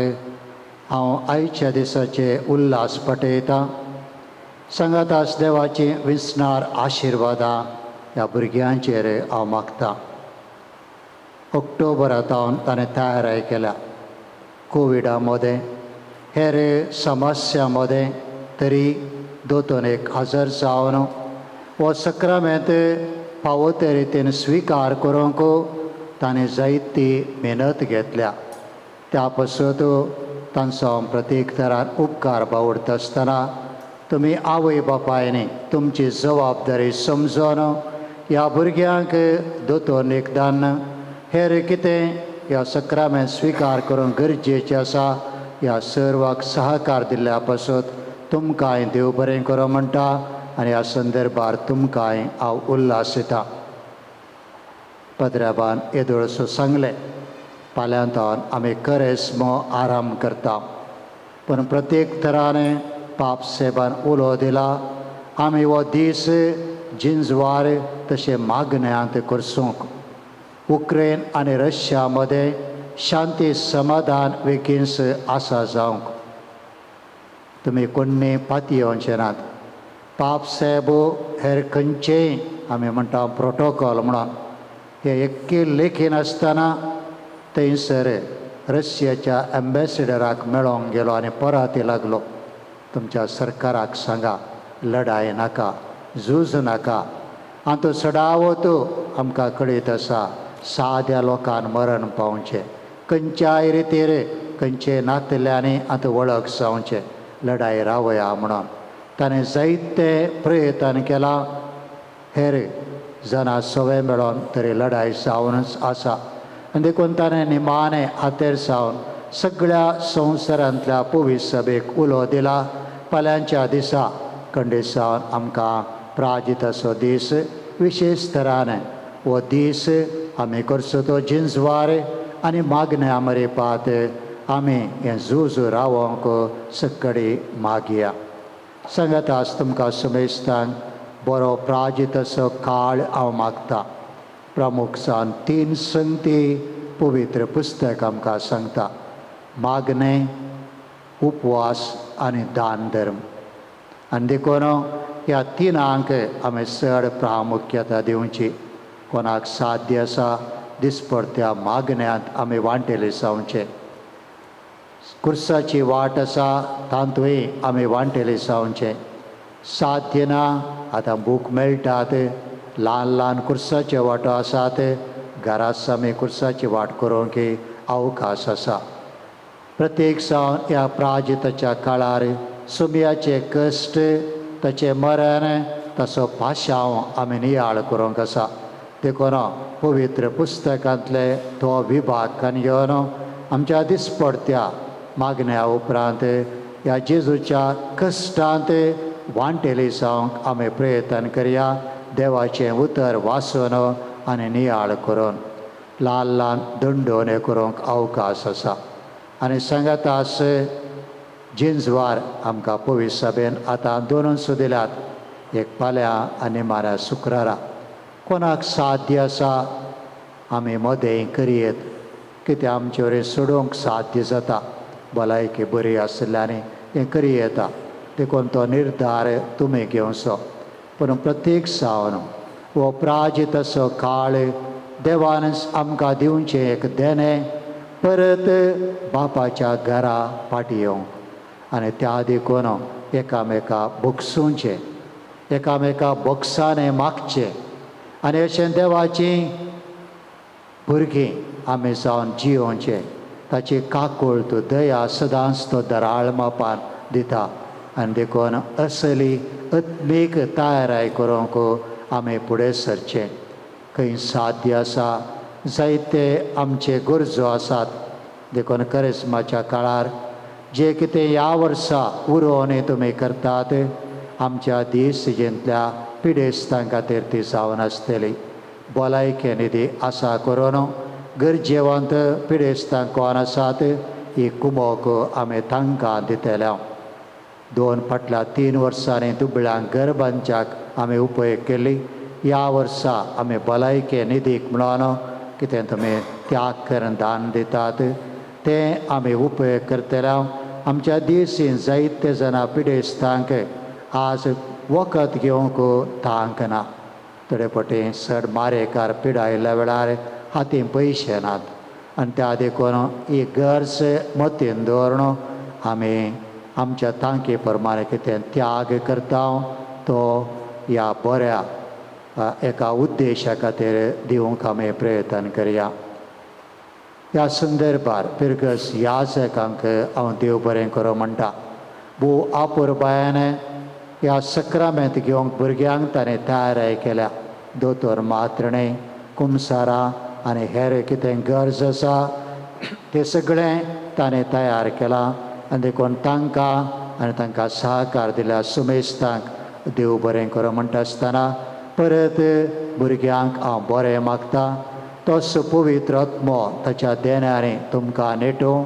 हांव आयच्या दिसाचे उल्हास पटयतां. सांगातास देवाची विसणार आशिर्वादां ह्या भुरग्यांचेर हांव मागतां. ऑक्टोबरांत ताणें तयाराय केल्या कोविडा मदें हेर समस्या मदें तरी दोतोन एक हजर जावन हो सक्रामेंत फावो ते रितीन स्विकार करूंक ताणें जायती मेहनत घेतल्या. त्या पासत तांचो हांव प्रत्येक तरान उपकार बावडटा आसतना तुमी आवय बापायनी तुमची जबाबदारी समजून ह्या भुरग्यांक दोतोर एकदान हेर कितें ह्या सक्रामेंत स्विकार करूंक गरजेचें आसा ह्या सर्वाक सहकार दिल्ल्या पासत तुमकांय देव बरें करूं म्हणटा आनी ह्या संदर्भार तुमकांय हांव उल्हास येता. पद्राबान येदोळसो सांगलें फाल्यांतान आमी करेस्मो आराम करता, पूण प्रत्येक तरान पाप सेबान उलो दिला आमी हो दीस जिंजवार तशें मागण्यांत करसूंक. उक्रेन आनी रशिया मदें शांती समाधान वेगींच आसा जावंक तुमी कोण्णी पातयेवचे नात. पाप साहेब हेर खंयचेय आमी म्हणटा प्रोटोकॉल म्हणून हे एक्के लेखी नासतना थंयसर रशियाच्या एम्बेसिडराक मेळोंक गेलो आनी परत लागलो तुमच्या सरकाराक सांगा लढाय नाका, झूज नाका. आनी चडावत आमकां कळीत आसा साद्या लोकांक मरण पावचें, खंयच्याय रितीर खंयचे नातल्यांनी आतां वळख जावचें, लढाय रावया म्हणून ताणें जायते प्रयत्न केला. हेर जाणां सवय मेळोन तरी लढाय जावनच आसा आनी देखून ताणें निमाणें हातेर जावन सगळ्या संवसारांतल्या पवित्र सभेक उलो दिला. फाल्यांच्या दिसा कंडीसान आमकां प्राजिताचो दीस विशेश तरान हो दीस आमी करचो तो जिंजवार आनी मागण्या मरेपात आमी हें झूज रावोंक सकडी मागया. सांगातास तुमकां समेस्तांक बरो प्राजिताचो काळ हांव मागता. प्रमुखसान 3 संगती पवित्र पुस्तक आमकां सांगता, मागणें, उपवास आनी दान धर्म. आनी देखून ह्या तिनांक आमी चड प्रामुख्यता दिवची. कोणाक साध्य आसा दिसपडत्या मागण्यांत आमी वांटेले जावचें. कुर्साची वाट आसा तातूंय आमी वांटेले जावचें. साध्य ना आतां बूक मेळटात, ल्हान ल्हान कुर्साचे वांटो आसात, घरांत आमी कुर्साची वाट करूंक अवकाश आसा. प्रत्येक जावन ह्या प्राजिताच्या काळार सुमयाचे कश्ट, ताचें मरण, ताचो पाशांव आमी नियाळ करूंक आसा. देखून पवित्र पुस्तकांतले तो विभाग घेवन आमच्या दिसपडत्या मागण्या उपरांत ह्या जेजूच्या कश्टांत वांटेली जावंक आमी प्रयत्न करया, देवाचें उतर वाचून आनी नियाळ करून ल्हान ल्हान दंडोवण्यो करूंक अवकाश आसा. आनी सांगातास जिंजवार आमकां पवित्र सभेन आतां दोनूच दिल्यात, एक फाल्यां आनी मारा शुक्रारा. कोणाक साध्य आसा आमी मदें करयेत, कित्याक आमचे वरी सोडोवंक साध्य जाता, भलायकी बरी आशिल्ल्यान हें करयेता, देखून तो निर्धार तुमी घेवचो. पूण प्रत्येक सावन हो प्राजित असो काळ देवान आमकां दिवचें एक देणें परत बापाच्या घरा फाटी येवंक आनी त्या देखून एकामेका बोगसुचें, एकामेका बोगसाने मागचें आनी अशें देवाचीं भुरगीं आमी जावन जियोवचें. ताची काकूळट दया सदांच तो दराळ मापान दिता आनी देखून असली आत्मीक तयाराय करूंक आमी फुडें सरचें. खंय साध्य आसा जायते आमचे गरजो आसात, देखून करिस्माच्या काळार जे कितें ह्या वर्सा उरोवणी तुमी करतात आमच्या दीस सिजेंतल्या पिडेस्तां खातीर ती जावन आसतली. भलायके निधी आसा करून गरजेवंत पिडेस्तां कोण आसात ही कुमोक आमी तांकां दितले. 2 फाटल्या 3 वर्सांनी दुबळ्यांक घर बांदच्याक आमी उपयोग केली. ह्या वर्सा आमी भलायके निधीक म्हणून कितें तुमी त्याग करून दान दितात तें आमी उपयोग करतले. आमच्या देशीन जायते जाणां पिडेस्तांक आज वखद घेवंक तांक ना, थोडे फावटी चड मारेकार पिडायल्ल्या वेळार हातीन पयशे नात आनी त्या देखून ही गरज मतीन दवरून आमी आमच्या तांकी प्रमाणे कितें त्याग करता तो ह्या बऱ्या एका उद्देशा खातीर दिवंक आमी प्रयत्न करया. ह्या संदर्भार पिरगस याजकांक हांव देव बरें करूं म्हणटा. भोव आपुरबायान ह्या सक्रामेंत घेवंक भुरग्यांक ताणें तयाराय केल्या. दोतोर मात्र न्हय, कुमसारां आनी हेर कितें गरज आसा तें सगळें ताणें तयार केलां आनी देखून तांकां आनी तांकां सहकार दिल्या सुमेस्तांक देव बरें करूं म्हणटा आसतना परत भुरग्यांक हांव बरें मागता. तोच पवित्र आत्मो ताच्या देण्यांनी तुमकां नेटूं,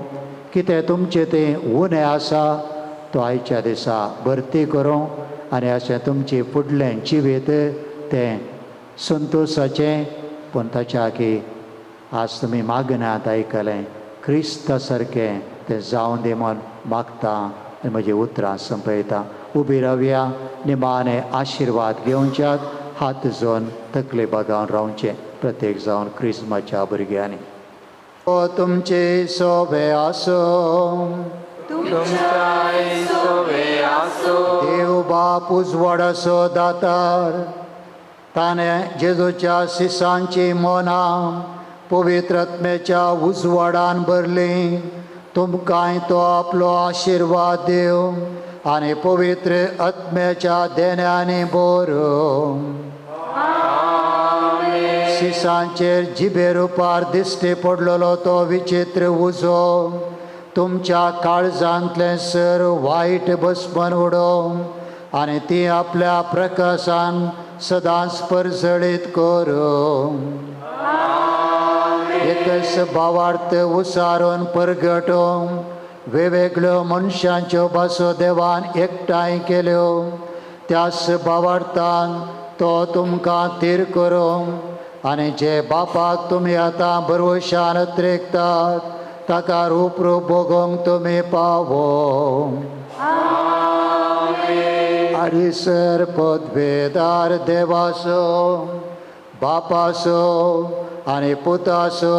कितें तुमचें तें उणें आसा तो आयच्या दिसा भरती करूं आनी अशें तुमचें फुडलें जिवीत तें संतोशाचें. पूण ताच्या की आज तुमी मागण्यांत आयकलें क्रिस्ता सारकें तें जावं दी म्हूण मागता आनी म्हजी उतरां सोंपयता. उबी रावया, निमाणे आशिर्वाद घेवच्याक हात जोन तकले बागावन रावचें प्रत्येक जावन क्रिस्माच्या भुरग्यांनी. ओ तुमचे सोबे आसूं, तुमच्याय सोबे आसूं. देव बाप उजवाडाचो दातार ताणें जेजूच्या सिसांची मनां पवित्र आत्म्याच्या उजवाडान भरलीं. तुमकांय तो आपलो आशिर्वाद दिवं आनी पवित्र आत्म्याच्या देण्यांनी बरोवं. सिसांचेर जिबे रुपार दिश्टी पडलेलो तो विचित्र उजो तुमच्या काळजांतलें सर वायट बसमन उडोवं आनी ती आपल्या प्रकाशान सदांच परजळीत करूं. एकच भावार्थ उसारून परगटूं वेगवेगळ्यो मनशांच्यो भासो देवान एकठांय केल्यो त्याच भावार्थान तो तुमकां थीर करूं आनी जे बापाक तुमी आतां भरवशान अत्रेकतात ताका रूप रूप भोगोवंक तुमी पावो. आडीसर पदवेदार देवाचो बापाचो आनी पुताचो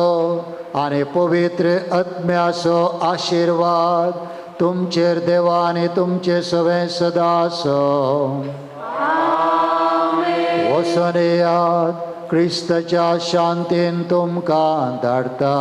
आनी पवित्र आत्म्याचो आशिर्वाद तुमचेर देवा आनी तुमचे सवें सदासो. वचून येयात, क्रिस्ताच्या शांतीन तुमकां धाडटा.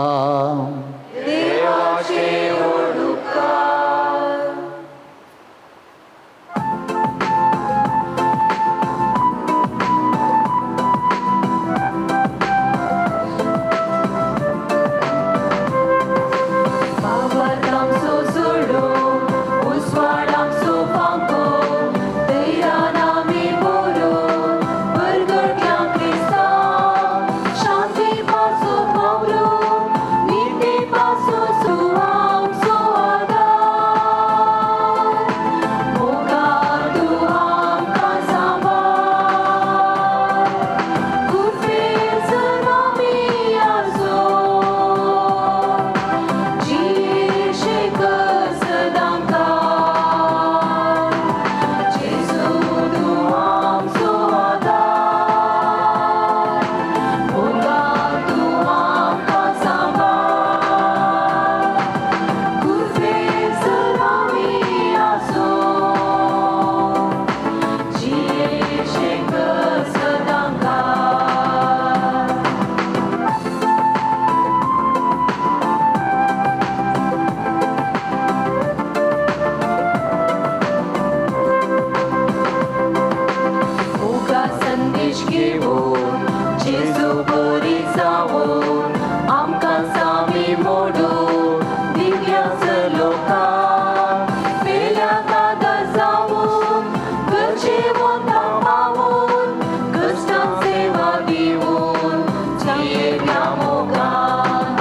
घेवन जेजू बरी जावन आमकां सामी मोडून दिव्याच लोकां पेल्या कादर जावन गरजेवंतां पावून कश्टां सेवा दिवन जियेल्या मोगान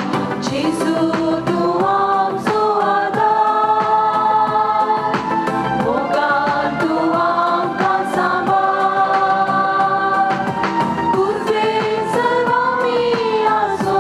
जेजू तूं आमचो आदार मोगान तूं आमकां सांबाळ कुर्बे सर्वांनी आसूं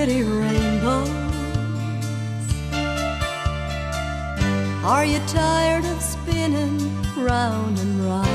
pretty rainbows? Are you tired of spinning round and round?